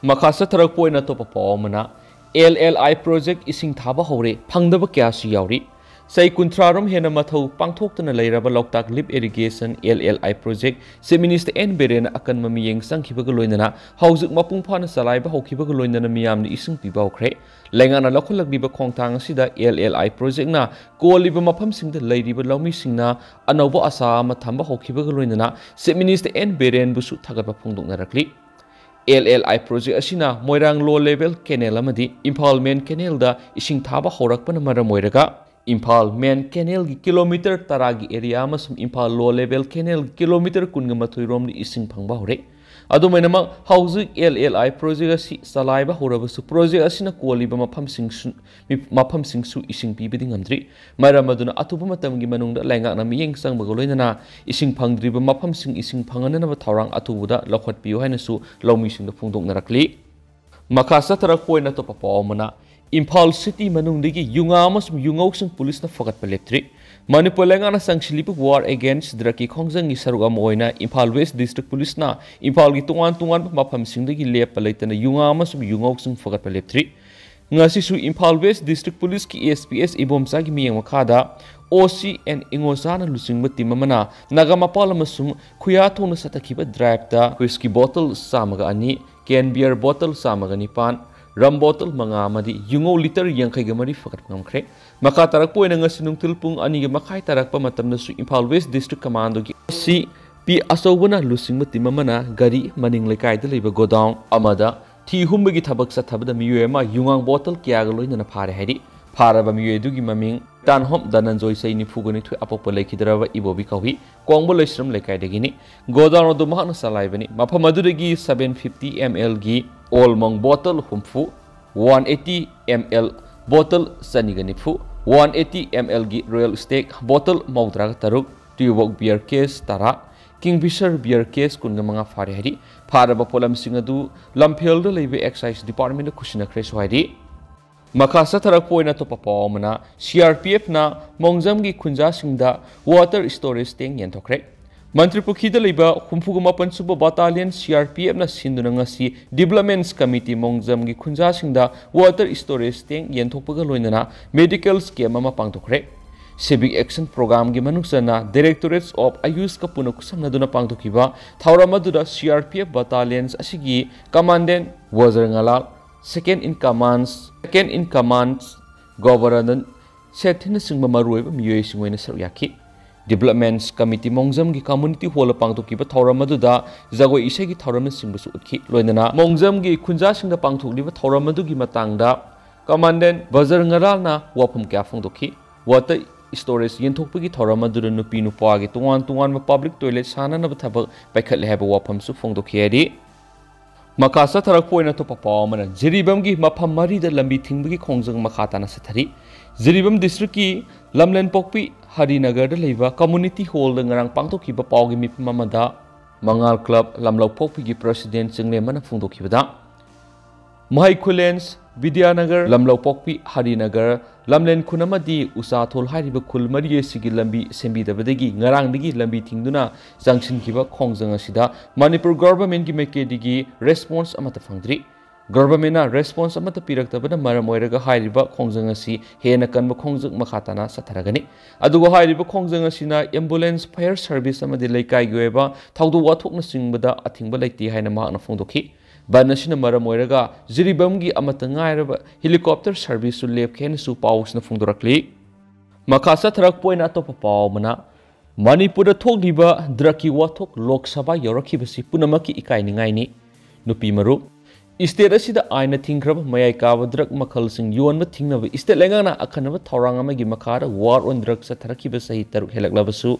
ꯃꯈꯥ ꯆꯠꯊꯔꯛꯄ ꯑꯣꯏꯅ ꯑꯇꯣꯞꯄ ꯄꯥꯎ ꯑꯃꯅ, L L I project ꯏꯁꯤꯡ ꯊꯥꯕ ꯍꯧꯔꯦ, ꯐꯪꯗꯕ ꯀꯌꯥꯁꯨ ꯌꯥꯎꯔꯤ꯫ ꯆꯍꯤ ꯀꯨꯟꯊ꯭ꯔꯥ ꯔꯣꯝ ꯍꯦꯟꯅ ꯃꯊꯧ ꯄꯥꯡꯊꯣꯛꯇꯨꯅ ꯂꯩꯔꯕ ꯂꯣꯛꯇꯥꯛ Lift Irrigation, L L I project Chief Minister N ꯕꯤꯔꯦꯟꯅ ꯑꯀꯟꯕ ꯃꯤꯠꯌꯦꯡ ꯆꯪꯈꯤꯕꯒ ꯂꯣꯏꯅꯅ ꯍꯧꯖꯤꯛ ꯃꯄꯨꯡ ꯐꯥꯅ ꯆꯂꯥꯏꯕ ꯍꯧꯈꯤꯕꯒ ꯂꯣꯏꯅꯅ ꯃꯤꯌꯥꯝꯅ ꯏꯁꯤꯡ ꯄꯤꯕ ꯍꯧꯈ꯭ꯔꯦ꯫ ꯂꯩꯉꯥꯛꯅ ꯂꯧꯈꯠꯂꯛꯂꯤꯕ ꯈꯣꯡꯊꯥꯡ ꯑꯁꯤꯗ L L I projectꯅ ꯀꯣꯜꯂꯤꯕ ꯃꯐꯝꯁꯤꯡꯗ ꯂꯩꯔꯤꯕ ꯂꯧꯃꯤꯁꯤꯡꯅ ꯑꯅꯧꯕ ꯑꯁꯥ ꯑꯃ ꯊꯝꯕ ꯍꯧꯈꯤꯕꯒ ꯂꯣꯏꯅꯅ Chief Minister N ꯕꯤꯔꯦꯟꯕꯨꯁꯨ ꯊꯥꯒꯠꯄ ꯐꯣꯡꯗꯣꯛꯅꯔꯛꯂꯤ꯫ L L I project ꯑꯁꯤꯅ ꯃꯣꯏꯔꯥꯡ Low Level Canal ꯑꯃꯗꯤ ꯏꯝꯐꯥꯜ Main Canalꯗ ꯏꯁꯤꯡ ꯊꯥꯕ ꯍꯧꯔꯛꯄꯅ ꯃꯔꯝ ꯑꯣꯏꯔꯒ ꯏꯝꯐꯥꯜ Main Canalꯒꯤ kilometre ꯇꯔꯥꯒꯤ area ꯑꯃꯁꯨꯡ ꯏꯝꯐꯥꯜ Low Level Canalꯒꯤ kilometre ꯀꯨꯟꯒ ꯃꯥꯊꯣꯏ ꯔꯣꯝꯗ ꯏꯁꯤꯡ ꯐꯪꯕ ꯍꯧꯔꯦ꯫ ꯑꯗꯨꯃꯥꯏꯅꯃꯛ, ꯍꯧꯖꯤꯛ L L I project ꯑꯁꯤ ꯆꯂꯥꯏꯕ ꯍꯧꯔꯕꯁꯨ, project ꯑꯁꯤꯅ ꯀꯣꯜꯂꯤꯕ ꯃꯐꯝꯁꯤꯡꯁꯨ, ꯃꯐꯝꯁꯤꯡꯁꯨ ꯏꯁꯤꯡ ꯄꯤꯕꯗꯤ ꯉꯝꯗ꯭ꯔꯤ꯫ ꯃꯔꯝ ꯑꯗꯨꯅ, ꯑꯊꯨꯕ ꯃꯇꯝꯒꯤ ꯃꯅꯨꯡꯗ ꯂꯩꯉꯥꯛꯅ ꯃꯤꯠꯌꯦꯡ ꯆꯪꯕꯒ ꯂꯣꯏꯅꯅ ꯏꯁꯤꯡ ꯐꯪꯗ꯭ꯔꯤꯕ ꯃꯐꯝꯁꯤꯡ ꯏꯁꯤꯡ ꯐꯪꯍꯟꯅꯅꯕ ꯊꯧꯔꯥꯡ ꯑꯊꯨꯕꯗ ꯂꯧꯈꯠꯄꯤꯌꯨ ꯍꯥꯏꯅꯁꯨ ꯂꯧꯃꯤꯁꯤꯡꯗ ꯐꯣꯡꯗꯣꯛꯅꯔꯛꯂꯤ꯫ ꯃꯈꯥ ꯆꯠꯊꯔꯛꯄ ꯑꯣꯏꯅ ꯑꯇꯣꯞꯄ ꯄꯥꯎ ꯑꯃꯅ, ꯏꯝꯐꯥꯜ city ꯃꯅꯨꯡꯗꯒꯤ ꯌꯨꯉꯥ ꯑꯃꯁꯨꯡ ꯌꯨꯉꯧꯁꯤꯡ ꯄꯨꯂꯤꯁꯅ ꯐꯒꯠꯄ ꯂꯦꯞꯇ꯭ꯔꯤ꯫ ꯃꯅꯤꯄꯨꯔ ꯂꯩꯉꯥꯛꯅ ꯆꯪꯁꯤꯜꯂꯤꯕ War Against Drugꯀꯤ ꯈꯣꯡꯖꯪꯒꯤ ꯁꯔꯨꯛ ꯑꯃ ꯑꯣꯏꯅ ꯏꯝꯐꯥꯜ West District ꯄꯨꯂꯤꯁꯅ ꯏꯝꯐꯥꯜꯒꯤ ꯇꯣꯉꯥꯟ ꯇꯣꯉꯥꯟꯕ ꯃꯐꯝꯁꯤꯡꯗꯒꯤ ꯂꯦꯞꯄ ꯂꯩꯇꯅ ꯌꯨꯉꯥ ꯑꯃꯁꯨꯡ ꯌꯨꯉꯧꯁꯤꯡ ꯐꯒꯠꯄ ꯂꯦꯞꯇ꯭ꯔꯤ꯫ ꯉꯁꯤꯁꯨ ꯏꯝꯐꯥꯜ ꯋꯦꯁ ꯗꯤꯁꯇ꯭ꯔꯤꯛ ꯄꯨꯂꯤꯁꯀꯤ ꯑꯦꯁ ꯄꯤ ꯑꯦꯁ ꯏꯕꯣꯝꯆꯥꯒꯤ ꯃꯤꯠꯌꯦꯡ ꯃꯈꯥꯗ ꯑꯣ ꯁꯤ ꯑꯦꯟ ꯏꯉꯣꯆꯥꯅ ꯂꯨꯆꯤꯡꯕ ꯇꯤꯝ ꯑꯃꯅ ꯅꯥꯒꯥ ꯃꯄꯥꯜ ꯑꯃꯁꯨꯡ ꯈꯨꯌꯥ ꯊꯣꯡꯅ ꯆꯠꯊꯈꯤꯕ ꯗ꯭ꯔꯥꯏꯚꯇ ꯋꯤꯁꯀꯤ ꯕꯣꯇꯜ ꯆꯥꯝꯃꯒ ꯑꯅꯤ, ꯀꯦꯟ ꯕꯤꯌꯔ ꯕꯣꯇꯜ ꯆꯥꯝꯃꯒ ꯅꯤꯄꯥꯟ, ꯔꯝ ꯕꯣꯇꯜ ꯃꯉꯥ ꯑꯃꯗꯤ ꯌꯨꯉꯧ ꯂꯤꯇꯔ ꯌꯥꯡꯈꯩꯒ ꯃꯔꯤ ꯐꯒꯠꯄ ꯉꯝꯈ꯭ꯔꯦ꯫ ꯃꯈꯥ ꯇꯥꯔꯛꯄ ꯑꯣꯏꯅ ꯉꯁꯤ ꯅꯨꯡꯊꯤꯜ ꯄꯨꯡ ꯑꯅꯤꯒ ꯃꯈꯥꯏ ꯇꯥꯔꯛꯄ ꯃꯇꯝꯗꯁꯨ ꯏꯝꯐꯥꯜ ꯋꯦꯁ ꯗꯤꯁꯇ꯭ꯔꯤꯛ ꯀꯃꯥꯟꯗꯣꯒꯤ ꯁꯤ ꯄꯤ ꯑꯆꯧꯕꯅ ꯂꯨꯆꯤꯡꯕ ꯇꯤꯝ ꯑꯃꯅ ꯒꯥꯔꯤ ꯃꯅꯤꯡ ꯂꯩꯀꯥꯏꯗ ꯂꯩꯕ ꯒꯣꯗꯥꯎꯟ ꯑꯃꯗ ꯊꯤ ꯍꯨꯝꯕꯒꯤ ꯊꯕꯛ ꯆꯠꯊꯕꯗ ꯃꯤꯑꯣꯏ ꯑꯃ ꯌꯨꯉꯥꯡ ꯕꯣꯇꯜ ꯀꯌꯥꯒ ꯂꯣꯏꯅꯅ ꯐꯥꯔꯦ ꯍꯥꯏꯔꯤ꯫ ꯐꯥꯔꯕ ꯃꯤꯑꯣꯏ ꯑꯗꯨꯒꯤ ꯃꯃꯤꯡ ꯇꯥꯟꯍꯣꯝ ꯙꯅꯟꯖꯣꯏ, ꯆꯍꯤ ꯅꯤꯐꯨꯒ ꯅꯤꯊꯣꯏ, ꯑꯄꯣꯛꯄ ꯂꯩꯈꯤꯗ꯭ꯔꯕ ꯏꯕꯣꯕꯤ ꯀꯧꯏ꯫ ꯀꯣꯡꯕ ꯂꯩꯁ꯭ꯔꯝ ꯂꯩꯀꯥꯏꯗꯒꯤꯅꯤ꯫ ꯒꯣꯗꯥꯎꯟ ꯑꯗꯨ ꯃꯍꯥꯛꯅ ꯆꯂꯥꯏꯕꯅꯤ꯫ ꯃꯐꯝ ꯑꯗꯨꯗꯒꯤ seven fifty M L ꯒꯤ ꯑꯣꯜ ꯃꯣꯡ ꯕꯣꯇꯜ ꯍꯨꯝꯐꯨ, one eighty M L ꯕꯣꯇꯜ ꯆꯅꯤꯒ ꯅꯤꯐꯨ, one eighty M L ꯒꯤ ꯔꯣꯌꯦꯜ ꯁ꯭ꯇꯦꯛ ꯕꯣꯇꯜ ꯃꯧꯗ꯭ꯔꯥꯒ ꯇꯔꯨꯛ, ꯇ꯭ꯌꯨꯕꯣꯛ ꯕꯤꯌꯔ ꯀꯦꯁ ꯇꯔꯥ, ꯀꯤꯡꯐꯤꯁꯔ ꯕꯤꯌꯔ ꯀꯦꯁ ꯀꯨꯟꯒ ꯃꯉꯥ ꯐꯥꯔꯦ ꯍꯥꯏꯔꯤ꯫ ꯐꯥꯔꯕ ꯄꯣꯠꯂꯝꯁꯤꯡ ꯑꯗꯨ ꯂꯝꯐꯦꯜꯗ ꯂꯩꯕ ꯑꯦꯛꯁꯥꯏꯖ ꯗꯤꯄꯥꯔꯠꯃꯦꯟꯗ ꯈꯨꯠꯁꯤꯟꯅꯈ꯭ꯔꯦꯁꯨ ꯍꯥꯏꯔꯤ꯫ ꯃꯈꯥ ꯆꯠꯊꯔꯛꯄ ꯑꯣꯏꯅ ꯑꯇꯣꯞꯄ ꯄꯥꯎ ꯑꯃꯅ, ꯁꯤ ꯑꯥꯔ ꯄꯤ ꯑꯦꯐꯅ ꯃꯣꯡꯖꯝꯒꯤ ꯈꯨꯟꯖꯥꯁꯤꯡꯗ ꯋꯥꯇꯔ ꯁ꯭ꯇꯣꯔꯦꯖ ꯇꯦꯡ ꯌꯦꯟꯊꯣꯛꯈ꯭ꯔꯦ꯫ ꯃꯟꯇ꯭ꯔꯤ ꯄꯨꯈ꯭ꯔꯤꯗ ꯂꯩꯕ ꯍꯨꯝꯐꯨꯒ ꯃꯥꯄꯟ ꯁꯨꯕ ꯕꯥꯇꯥꯂꯤꯌꯟ ꯁꯤ ꯑꯥꯔ ꯄꯤ ꯑꯦꯐꯅ ꯁꯤꯟꯗꯨꯅ ꯉꯁꯤ ꯗꯤꯕ꯭ꯂꯞꯃꯦꯟꯠꯁ ꯀꯃꯤꯇꯤ ꯃꯣꯡꯖꯝꯒꯤ ꯈꯨꯟꯖꯥꯁꯤꯡꯗ ꯋꯥꯇꯔ ꯁ꯭ꯇꯣꯔꯦꯖ ꯇꯦꯡ ꯌꯦꯟꯊꯣꯛꯄꯒ ꯂꯣꯏꯅꯅ ꯃꯦꯗꯤꯀꯦꯜ ꯀꯦꯝꯞ ꯑꯃ ꯄꯥꯡꯊꯣꯛꯈ꯭ꯔꯦ꯫ ꯁꯤꯚꯤꯛ ꯑꯦꯛꯁꯟ ꯄ꯭ꯔꯣꯒ꯭ꯔꯥꯝꯒꯤ ꯃꯅꯨꯡ ꯆꯟꯅ ꯗꯥꯏꯔꯦꯛꯇꯣꯔꯦꯠꯁ ꯑꯣꯐ ꯑꯌꯨꯁꯀ ꯄꯨꯟꯅ ꯈꯨꯠꯁꯝꯅꯗꯨꯅ ꯄꯥꯡꯊꯣꯛꯈꯤꯕ ꯊꯧꯔꯝ ꯑꯗꯨꯗ ꯁꯤ ꯑꯥꯔ ꯄꯤ ꯑꯦꯐ ꯕꯥꯇꯥꯂꯤꯌꯟꯁ ꯑꯁꯤꯒꯤ ꯀꯃꯥꯟꯗꯦꯟꯠ ꯋꯖꯔ ꯉꯂꯥꯜ, second in command, second in command ꯒꯣꯕꯔꯅꯟ ꯁꯦꯠꯊꯤꯅꯆꯤꯡꯕ ꯃꯔꯨꯑꯣꯏꯕ ꯃꯤꯑꯣꯏꯁꯤꯡ ꯑꯣꯏꯅ ꯁꯔꯨꯛ ꯌꯥꯈꯤ꯫ ꯗꯤꯕ꯭ꯂꯞꯃꯦꯟꯠꯁ ꯀꯃꯤꯇꯤ ꯃꯣꯡꯖꯝꯒꯤ ꯀꯝꯃ꯭ꯌꯨꯅꯤꯇꯤ ꯍꯣꯜꯗ ꯄꯥꯡꯊꯣꯛꯈꯤꯕ ꯊꯧꯔꯝ ꯑꯗꯨꯗ ꯖꯒꯣꯏ ꯏꯁꯩꯒꯤ ꯊꯧꯔꯝꯅꯆꯤꯡꯕꯁꯨ ꯎꯠꯈꯤ꯫ ꯂꯣꯏꯅꯅ ꯃꯣꯡꯖꯝꯒꯤ ꯈꯨꯟꯖꯥꯁꯤꯡꯗ ꯄꯥꯡꯊꯣꯛꯂꯤꯕ ꯊꯧꯔꯝ ꯑꯗꯨꯒꯤ ꯃꯇꯥꯡꯗ ꯀꯃꯥꯟꯗꯦꯟꯠ ꯕꯖꯔ ꯉꯔꯥꯜꯅ ꯋꯥꯐꯝ ꯀꯌꯥ ꯐꯣꯡꯗꯣꯛꯈꯤ꯫ ꯋꯥꯇꯔ ꯁ꯭ꯇꯣꯔꯦꯖ ꯌꯦꯟꯊꯣꯛꯄꯒꯤ ꯊꯧꯔꯝ ꯑꯗꯨꯗ ꯅꯨꯄꯤ ꯅꯨꯄꯥꯒꯤ ꯇꯣꯉꯥꯟ ꯇꯣꯉꯥꯟꯕ ꯄꯕ꯭ꯂꯤꯛ ꯇꯣꯏꯂꯦꯠ ꯁꯥꯟꯅꯅꯕ ꯊꯕꯛ ꯄꯥꯏꯈꯠꯂꯦ ꯍꯥꯏꯕ ꯋꯥꯐꯝꯁꯨ ꯐꯣꯡꯗꯣꯛꯈꯤ ꯍꯥꯏꯔꯤ꯫ ꯃꯈꯥ ꯆꯠꯊꯔꯛꯄ ꯑꯣꯏꯅ ꯑꯇꯣꯞꯄ ꯄꯥꯎ ꯑꯃꯅ, ꯖꯤꯔꯤꯕꯥꯝꯒꯤ ꯃꯐꯝ ꯃꯔꯤꯗ ꯂꯝꯕꯤ ꯊꯤꯡꯕꯒꯤ ꯈꯣꯡꯖꯪ ꯃꯈꯥ ꯇꯥꯅ ꯆꯠꯊꯔꯤ꯫ ꯖꯤꯔꯤꯕꯥꯝ ꯗꯤꯁꯇ꯭ꯔꯤꯛꯀꯤ ꯂꯝꯂꯦꯟꯄꯣꯛꯄꯤ ꯍꯔꯤꯅꯒꯔꯗ ꯂꯩꯕ ꯀꯝꯃ꯭ꯌꯨꯅꯤꯇꯤ ꯍꯣꯜꯗ ꯉꯔꯥꯡ ꯄꯥꯡꯊꯣꯛꯈꯤꯕ ꯄꯥꯎꯒꯤ ꯃꯤꯐꯝ ꯑꯃꯗ ꯃꯉꯥꯜ ꯀ꯭ꯂꯕ, ꯂꯝꯂꯧꯄꯣꯛꯄꯤꯒꯤ ꯄ꯭ꯔꯁꯤꯗꯦꯟꯠ ꯆꯤꯡꯂꯦꯝꯕꯅ ꯐꯣꯡꯗꯣꯛꯈꯤꯕꯗ, ꯃꯍꯩ ꯈꯨꯂꯦꯟꯁ, ꯕꯤꯗ꯭ꯌꯥꯅꯒꯔ, ꯂꯝꯂꯧꯄꯣꯛꯄꯤ, ꯍꯔꯤꯅꯒꯔ, ꯂꯝꯂꯦꯟ ꯈꯨꯟ ꯑꯃꯗꯤ ꯎꯆꯥꯊꯣꯜ ꯍꯥꯏꯔꯤꯕ ꯈꯨꯜ ꯃꯔꯤ ꯑꯁꯤꯒꯤ ꯂꯝꯕꯤ ꯁꯦꯝꯕꯤꯗꯕꯗꯒꯤ ꯉꯔꯥꯡꯗꯒꯤ ꯂꯝꯕꯤ ꯊꯤꯡꯗꯨꯅ ꯆꯪꯁꯤꯟꯈꯤꯕ ꯈꯣꯡꯖꯪ ꯑꯁꯤꯗ ꯃꯅꯤꯄꯨꯔ ꯒꯣꯚꯔꯟꯃꯦꯟꯠꯀꯤ ꯃꯥꯏꯀꯩꯗꯒꯤ ꯔꯦꯁꯄꯣꯟꯁ ꯑꯃꯠꯇ ꯐꯪꯗ꯭ꯔꯤ꯫ ꯒꯚꯔꯟꯃꯦꯟꯠꯅ ꯔꯦꯁꯄꯣꯟꯁ ꯑꯃꯠꯇ ꯄꯤꯔꯛꯇꯕꯅ ꯃꯔꯝ ꯑꯣꯏꯔꯒ ꯍꯥꯏꯔꯤꯕ ꯈꯣꯡꯖꯪ ꯑꯁꯤ ꯍꯦꯟꯅ ꯀꯟꯕ ꯈꯣꯡꯖꯪ ꯃꯈꯥ ꯇꯥꯅ ꯆꯠꯊꯔꯒꯅꯤ꯫ ꯑꯗꯨꯒ ꯍꯥꯏꯔꯤꯕ ꯈꯣꯡꯖꯪ ꯑꯁꯤꯅ ꯑꯦꯝꯕꯨꯂꯦꯟꯁ, ꯐꯥꯌꯔ ꯁꯔꯚꯤꯁ ꯑꯃꯗꯤ ꯂꯩꯀꯥꯏꯒꯤ ꯑꯣꯏꯕ ꯊꯧꯗꯣꯛ ꯋꯥꯊꯣꯛꯅꯆꯤꯡꯕꯗ ꯑꯊꯤꯡꯕ ꯂꯩꯇꯦ ꯍꯥꯏꯅ ꯃꯍꯥꯛꯅ ꯐꯣꯡꯗꯣꯛꯈꯤ꯫ ꯕꯟ ꯑꯁꯤꯅ ꯃꯔꯝ ꯑꯣꯏꯔꯒ ꯖꯤꯔꯤꯕꯥꯝꯒꯤ ꯑꯃꯠꯇ ꯉꯥꯏꯔꯕ ꯍꯦꯂꯤꯀꯣꯞꯇꯔ ꯁꯔꯚꯤꯁꯁꯨ ꯂꯦꯞꯈꯤ ꯍꯥꯏꯅꯁꯨ ꯄꯥꯎꯁꯤꯅ ꯐꯣꯡꯗꯣꯔꯛꯂꯤ꯫ ꯃꯈꯥ ꯆꯠꯊꯔꯛꯄ ꯑꯣꯏꯅ ꯑꯇꯣꯞꯄ ꯄꯥꯎ ꯑꯃꯅ, ꯃꯅꯤꯄꯨꯔꯗ ꯊꯣꯛꯂꯤꯕ ꯗ꯭ꯔꯒꯀꯤ ꯋꯥꯊꯣꯛ ꯂꯣꯛ ꯁꯚꯥ ꯌꯧꯔꯛꯈꯤꯕꯁꯤ ꯄꯨꯝꯅꯃꯛꯀꯤ ꯏꯀꯥꯏꯅꯤꯡꯉꯥꯏꯅꯤ꯫ ꯅꯨꯄꯤ ꯃꯔꯨꯞ, ꯏꯁꯇꯦꯠ ꯑꯁꯤꯗ ꯑꯥꯏꯟꯅ ꯊꯤꯡꯈ꯭ꯔꯕ ꯃꯌꯥꯏ ꯀꯥꯕ ꯗ꯭ꯔꯒ ꯃꯈꯜꯁꯤꯡ ꯌꯣꯟꯕ ꯊꯤꯡꯅꯕ ꯏꯁꯇꯦꯠ ꯂꯩꯉꯥꯛꯅ ꯑꯈꯟꯅꯕ ꯊꯧꯔꯥꯡ ꯑꯃꯒꯤ ꯃꯈꯥꯗ ꯋꯥꯔ ꯑꯣꯟ ꯗ꯭ꯔꯒ ꯆꯠꯊꯔꯛꯈꯤꯕ ꯆꯍꯤ ꯇꯔꯨꯛ ꯍꯦꯜꯂꯛꯂꯕꯁꯨ,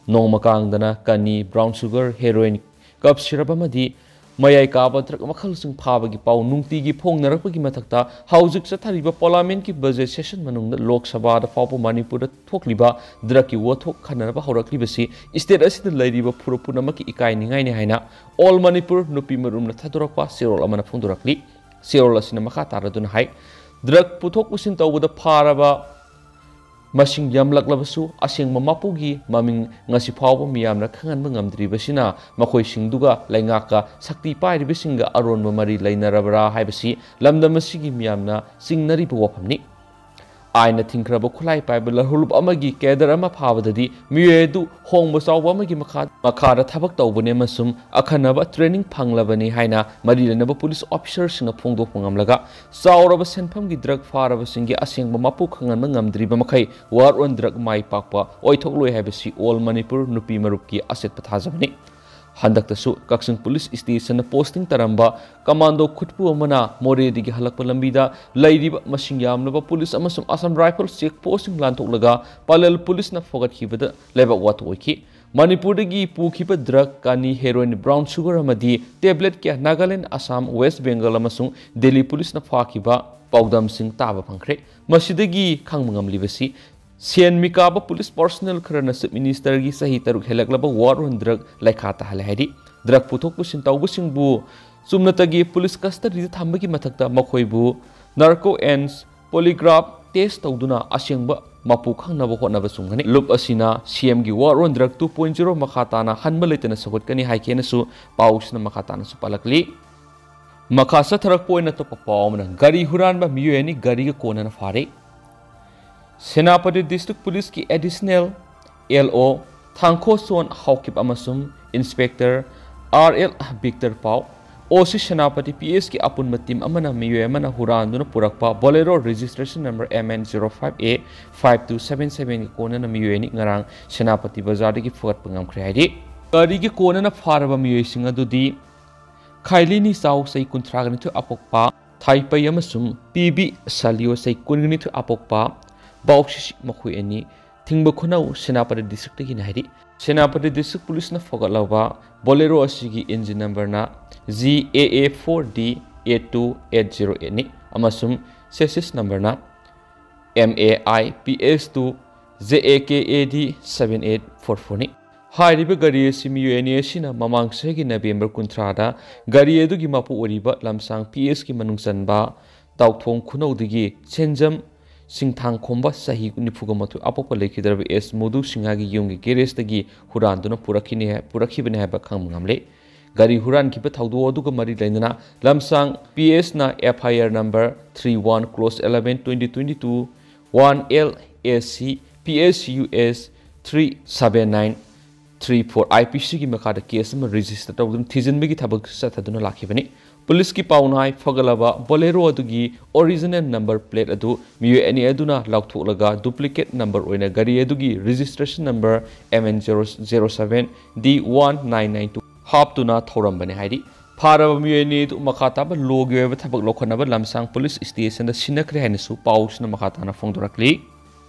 ꯅꯣꯡꯃ ꯀꯥꯡꯗꯅ ꯀꯅꯤ, ꯕ꯭ꯔꯥꯎꯟ ꯁꯨꯒꯔ, ꯍꯦꯔꯣꯏꯟ, ꯀꯞ ꯁꯤꯔꯞ ꯑꯃꯗꯤ ꯃꯌꯥꯏ ꯀꯥꯕ ꯗ꯭ꯔꯒ ꯃꯈꯜꯁꯤꯡ ꯐꯥꯕꯒꯤ ꯄꯥꯎ ꯅꯨꯡꯇꯤꯒꯤ ꯐꯣꯡꯅꯔꯛꯄꯒꯤ ꯃꯊꯛꯇ, ꯍꯧꯖꯤꯛ ꯆꯠꯊꯔꯤꯕ ꯄꯥꯔꯂꯤꯌꯥꯃꯦꯟꯠꯀꯤ ꯕꯖꯦꯠ ꯁꯦꯁꯟ ꯃꯅꯨꯡꯗ ꯂꯣꯛ ꯁꯚꯥꯗ ꯐꯥꯎꯕ ꯃꯅꯤꯄꯨꯔꯗ ꯊꯣꯛꯂꯤꯕ ꯗ꯭ꯔꯒꯀꯤ ꯋꯥꯊꯣꯛ ꯈꯟꯅꯅꯕ ꯍꯧꯔꯛꯂꯤꯕꯁꯤ ꯏꯁꯇꯦꯠ ꯑꯁꯤꯗ ꯂꯩꯔꯤꯕ ꯐꯨꯔꯨꯞ ꯄꯨꯝꯅꯃꯛꯀꯤ ꯏꯀꯥꯏꯅꯤꯡꯉꯥꯏꯅꯤ ꯍꯥꯏꯅ ꯑꯣꯜ ꯃꯅꯤꯄꯨꯔ ꯅꯨꯄꯤ ꯃꯔꯨꯞꯅ ꯊꯥꯗꯣꯔꯛꯄ ꯆꯦꯔꯣꯜ ꯑꯃꯅ ꯐꯣꯡꯗꯣꯔꯛꯂꯤ꯫ ꯆꯦꯔꯣꯜ ꯑꯁꯤꯅ ꯃꯈꯥ ꯇꯥꯔꯗꯨꯅ ꯍꯥꯏ, ꯗ꯭ꯔꯒ ꯄꯨꯊꯣꯛ ꯄꯨꯁꯤꯟ ꯇꯧꯕꯗ ꯐꯥꯔꯕ ꯃꯁꯤꯡ ꯌꯥꯝꯂꯛꯂꯕꯁꯨ, ꯑꯁꯦꯡꯕ ꯃꯄꯨꯒꯤ ꯃꯃꯤꯡ ꯉꯁꯤ ꯐꯥꯎꯕ ꯃꯤꯌꯥꯝꯅ ꯈꯪꯍꯟꯕ ꯉꯝꯗ꯭ꯔꯤꯕꯁꯤꯅ ꯃꯈꯣꯏꯁꯤꯡꯗꯨꯒ ꯂꯩꯉꯥꯛꯀ ꯁꯛꯇꯤ ꯄꯥꯏꯔꯤꯕꯁꯤꯡꯒ ꯑꯔꯣꯟꯕ ꯃꯔꯤ ꯂꯩꯅꯔꯕ꯭ꯔꯥ ꯍꯥꯏꯕꯁꯤ ꯂꯝꯗꯝ ꯑꯁꯤꯒꯤ ꯃꯤꯌꯥꯝꯅ ꯆꯤꯡꯅꯔꯤꯕ ꯋꯥꯐꯝꯅꯤ꯫ ꯑꯥꯏꯟꯅ ꯊꯤꯡꯈ꯭ꯔꯕ ꯈꯨꯠꯂꯥꯏ ꯄꯥꯏꯕ ꯂꯧꯍꯨꯂꯨꯞ ꯑꯃꯒꯤ ꯀꯦꯗꯔ ꯑꯃ ꯐꯥꯕꯗꯗꯤ ꯃꯤꯑꯣꯏ ꯑꯗꯨ ꯍꯣꯡꯕ ꯆꯥꯎꯕ ꯑꯃꯒꯤ ꯃꯈꯥ-, ꯃꯈꯥꯗ ꯊꯕꯛ ꯇꯧꯕꯅꯤ ꯑꯃꯁꯨꯡ ꯑꯈꯟꯅꯕ ꯇ꯭ꯔꯦꯅꯤꯡ ꯐꯪꯂꯕꯅꯤ ꯍꯥꯏꯅ ꯃꯔꯤ ꯂꯩꯅꯕ ꯄꯨꯂꯤꯁ ꯑꯣꯐꯤꯁꯔꯁꯤꯡꯅ ꯐꯣꯡꯗꯣꯛꯄ ꯉꯝꯂꯒ, ꯆꯥꯎꯔꯕ ꯁꯦꯟꯐꯝꯒꯤ ꯗ꯭ꯔꯒ ꯐꯥꯔꯕꯁꯤꯡꯒꯤ ꯑꯁꯦꯡꯕ ꯃꯄꯨ ꯈꯪꯍꯟꯕ ꯉꯝꯗ꯭ꯔꯤꯕ ꯃꯈꯩ ꯋꯥꯔ ꯑꯣꯟ ꯗ꯭ꯔꯒ ꯃꯥꯏ ꯄꯥꯛꯄ ꯑꯣꯏꯊꯣꯛꯂꯣꯏ ꯍꯥꯏꯕꯁꯤ ꯑꯣꯜ ꯃꯅꯤꯄꯨꯔ ꯅꯨꯄꯤ ꯃꯔꯨꯞꯀꯤ ꯑꯆꯦꯠꯄ ꯊꯥꯖꯕꯅꯤ꯫ ꯍꯟꯗꯛꯇꯁꯨ ꯀꯛꯆꯤꯡ ꯄꯨꯂꯤꯁ ꯁ꯭ꯇꯦꯁꯟꯗ ꯄꯣꯁꯇꯤꯡ ꯇꯥꯔꯝꯕ ꯀꯃꯥꯟꯗꯣ ꯈꯨꯠꯄꯨ ꯑꯃꯅ ꯃꯣꯔꯦꯗꯒꯤ ꯍꯜꯂꯛꯄ ꯂꯝꯕꯤꯗ ꯂꯩꯔꯤꯕ ꯃꯁꯤꯡ ꯌꯥꯝꯂꯕ ꯄꯨꯂꯤꯁ ꯑꯃꯁꯨꯡ ꯑꯁꯥꯝ ꯔꯥꯏꯐꯜ ꯆꯦꯛ ꯄꯣꯁꯁꯤꯡ ꯂꯥꯟꯊꯣꯛꯂꯒ ꯄꯥꯂꯦꯜ ꯄꯨꯂꯤꯁꯅ ꯐꯥꯒꯠꯈꯤꯕꯗ ꯂꯩꯕꯥꯛ ꯋꯥꯊꯣꯛ ꯑꯣꯏꯈꯤ꯫ ꯃꯅꯤꯄꯨꯔꯗꯒꯤ ꯄꯨꯈꯤꯕ ꯗ꯭ꯔꯒ, ꯀꯅꯤ, ꯍꯦꯔꯣꯏꯟ, ꯕ꯭ꯔꯥꯎꯟ ꯁꯨꯒꯔ ꯑꯃꯗꯤ ꯇꯦꯕ꯭ꯂꯦꯠ ꯀꯌꯥ ꯅꯥꯒꯥꯂꯦꯟ, ꯑꯁꯥꯝ, ꯋꯦꯁ ꯕꯦꯡꯒꯜ ꯑꯃꯁꯨꯡ ꯗꯦꯜꯂꯤ ꯄꯨꯂꯤꯁꯅ ꯐꯥꯈꯤꯕ ꯄꯥꯎꯗꯝꯁꯤꯡ ꯇꯥꯕ ꯐꯪꯈ꯭ꯔꯦ꯫ ꯃꯁꯤꯗꯒꯤ ꯈꯪꯕ ꯉꯝꯂꯤꯕꯁꯤ, ꯁꯦꯟ ꯃꯤꯀꯥꯕ ꯄꯨꯂꯤꯁ ꯄꯥꯔꯁꯣꯅꯦꯜ ꯈꯔꯅ ꯆꯤꯐ ꯃꯤꯅꯤꯁꯇꯔꯒꯤ ꯆꯍꯤ ꯇꯔꯨꯛ ꯍꯦꯜꯂꯛꯂꯕ ꯋꯥꯔ ꯑꯣꯟ ꯗ꯭ꯔꯒ ꯂꯩꯈꯥ ꯇꯥꯍꯜꯂꯦ ꯍꯥꯏꯔꯤ꯫ ꯗ꯭ꯔꯒ ꯄꯨꯊꯣꯛ ꯄꯨꯁꯤꯟ ꯇꯧꯕꯁꯤꯡꯕꯨ ꯆꯨꯝꯅꯇꯒꯤ ꯄꯨꯂꯤꯁ ꯀꯁꯇꯗꯤꯗ ꯊꯝꯕꯒꯤ ꯃꯊꯛꯇ ꯃꯈꯣꯏꯕꯨ ꯅꯥꯔꯀꯣ ꯑꯦꯟ ꯄꯣꯂꯤꯒ꯭ꯔꯥꯐ ꯇꯦꯁ ꯇꯧꯗꯨꯅ ꯑꯁꯦꯡꯕ ꯃꯄꯨ ꯈꯪꯅꯕ ꯍꯣꯠꯅꯕ ꯆꯨꯝꯒꯅꯤ꯫ ꯂꯨꯞ ꯑꯁꯤꯅ ꯁꯤ ꯑꯦꯝꯒꯤ ꯋꯥꯔ ꯑꯣꯟ ꯗ꯭ꯔꯒ ꯇꯨ ꯄꯣꯏꯟꯠ ꯖꯤꯔꯣ ꯃꯈꯥ ꯇꯥꯅ ꯍꯟꯕ ꯂꯩꯇꯅ ꯁꯧꯒꯠꯀꯅꯤ ꯍꯥꯏꯈꯤ ꯍꯥꯏꯅꯁꯨ ꯄꯥꯎꯁꯤꯅ ꯃꯈꯥ ꯇꯥꯅꯁꯨ ꯄꯜꯂꯛꯂꯤ꯫ ꯃꯈꯥ ꯆꯠꯊꯔꯛꯄ ꯑꯣꯏꯅ ꯑꯇꯣꯞꯄ ꯄꯥꯎ ꯑꯃꯅ ꯒꯥꯔꯤ ꯍꯨꯔꯥꯟꯕ ꯃꯤꯑꯣꯏ ꯑꯅꯤ ꯒꯥꯔꯤꯒ ꯀꯣꯟꯅꯅ ꯐꯥꯔꯦ꯫ ꯁꯦꯅꯥꯄꯇꯤ District Police ꯀꯤ Additional L O ꯊꯥꯡꯈꯣꯆꯣꯟ ꯍꯥꯎꯀꯤꯞ ꯑꯃꯁꯨꯡ Inspector R L Victor Pau, O C Senapati P S ꯀꯤ ꯑꯄꯨꯟꯕ team ꯑꯃꯅ ꯃꯤꯑꯣꯏ ꯑꯃꯅ ꯍꯨꯔꯥꯟꯗꯨꯅ ꯄꯨꯔꯛꯄ Bolero registration number M N zero five A five two seven seven ꯒꯤ ꯀꯣꯟꯅꯅ ꯃꯤꯑꯣꯏ ꯑꯅꯤ ꯉꯔꯥꯡ ꯁꯦꯅꯥꯄꯇꯤ ꯕꯖꯥꯔꯗꯒꯤ ꯐꯨꯒꯠꯄ ꯉꯝꯈ꯭ꯔꯦ ꯍꯥꯏꯔꯤ꯫ ꯒꯥꯔꯤꯒꯤ ꯀꯣꯟꯅꯅ ꯐꯥꯔꯕ ꯃꯤꯑꯣꯏꯁꯤꯡ ꯑꯗꯨꯗꯤ ꯈꯥꯏꯂꯤꯅꯤ ꯆꯥꯎ ꯆꯍꯤ ꯀꯨꯟꯊ꯭ꯔꯥꯒ ꯅꯤꯊꯣꯏ ꯑꯄꯣꯛꯄ ꯊꯥꯏꯄꯩ ꯑꯃꯁꯨꯡ P B ꯁꯥꯂꯤꯌꯣ ꯆꯍꯤ ꯀꯨꯟꯒ ꯅꯤꯊꯣꯏ ꯑꯄꯣꯛꯄ ꯕꯥꯎꯁꯤꯁꯤ ꯃꯈꯣꯏ ꯑꯅꯤ ꯊꯤꯡꯕ ꯈꯨꯅꯧ ꯁꯦꯅꯥꯄꯇꯤ district ꯇꯒꯤꯅꯤ ꯍꯥꯏꯔꯤ꯫ ꯁꯦꯅꯥꯄꯇꯤ District Police ꯅ ꯐꯒꯠꯂꯕ Bolero ꯑꯁꯤꯒꯤ engine number ꯅ G A A four D eight two eight zero eight ꯅꯤ ꯑꯃꯁꯨꯡ chassis number ꯅ M A I P S two J A K A D seven eight four four ꯅꯤ꯫ ꯍꯥꯏꯔꯤꯕ ꯒꯥꯔꯤ ꯑꯁꯤ ꯃꯤꯑꯣꯏ ꯑꯅꯤ ꯑꯁꯤꯅ ꯃꯃꯥꯡ ꯆꯍꯤꯒꯤ November ꯀꯨꯟꯊ꯭ꯔꯥꯗ ꯒꯥꯔꯤ ꯑꯗꯨꯒꯤ ꯃꯄꯨ ꯑꯣꯏꯔꯤꯕ ꯂꯝꯁꯥꯡ P S ꯀꯤ ꯃꯅꯨꯡ ꯆꯟꯕ ꯇꯥꯎꯊꯣꯡ ꯈꯨꯅꯧꯗꯒꯤ ꯁꯦꯟꯖꯝ ꯁꯤꯡꯊꯥꯡꯈꯣꯝꯕ ꯆꯍꯤ ꯅꯤꯐꯨꯒ ꯃꯥꯊꯣꯏ ꯑꯄꯣꯛꯄ ꯂꯩꯈꯤꯗ꯭ꯔꯕ S ꯃꯣꯗꯨ ꯁꯤꯡꯍꯒꯤ ꯌꯨꯝꯒꯤ garage ꯇꯒꯤ ꯍꯨꯔꯥꯟꯗꯨꯅ ꯄꯨꯔꯛꯈꯤꯅꯤ ꯍꯥꯏ-, ꯄꯨꯔꯛꯈꯤꯕꯅꯤ ꯍꯥꯏꯕ ꯈꯪꯕ ꯉꯝꯂꯦ꯫ ꯒꯥꯔꯤ ꯍꯨꯔꯥꯟꯈꯤꯕ ꯊꯧꯗꯣꯛ ꯑꯗꯨꯒ ꯃꯔꯤ ꯂꯩꯅꯅ ꯂꯝꯁꯥꯡ P S ꯅ F I R number three one clause eleven twenty twenty two one L A C P S U S three seven nine three four I P C ꯒꯤ ꯃꯈꯥꯗ case ꯑꯃ register ꯇꯧꯗꯨꯅ ꯊꯤꯖꯤꯟꯕꯒꯤ ꯊꯕꯛ ꯆꯠꯊꯗꯨꯅ ꯂꯥꯛꯈꯤꯕꯅꯤ꯫ ꯄꯨꯂꯤꯁꯀꯤ ꯄꯥꯎꯅꯥꯏ ꯐꯒꯠꯂꯕ Bolero ꯑꯗꯨꯒꯤ original number plate ꯑꯗꯨ ꯃꯤꯑꯣꯏ ꯑꯅꯤ ꯑꯗꯨꯅ ꯂꯧꯊꯣꯛꯂꯒ duplicate number ꯑꯣꯏꯅ ꯒꯥꯔꯤ ꯑꯗꯨꯒꯤ registration number M N zero zero seven D one nine nine two ꯍꯥꯞꯇꯨꯅ ꯊꯧꯔꯝꯕꯅꯤ ꯍꯥꯏꯔꯤ꯫ ꯐꯥꯔꯕ ꯃꯤꯑꯣꯏ ꯑꯅꯤ ꯑꯗꯨ ꯃꯈꯥ ꯇꯥꯕ ꯂꯣꯒꯤ ꯑꯣꯏꯕ ꯊꯕꯛ ꯂꯧꯈꯠꯅꯕ ꯂꯝꯁꯥꯡ ꯄꯨꯂꯤꯁ ꯁ꯭ꯇꯦꯁꯟꯗ ꯁꯤꯟꯅꯈ꯭ꯔꯦ ꯍꯥꯏꯅꯁꯨ ꯄꯥꯎꯁꯤꯅ ꯃꯈꯥ ꯇꯥꯅ ꯐꯣꯡꯗꯣꯔꯛꯂꯤ꯫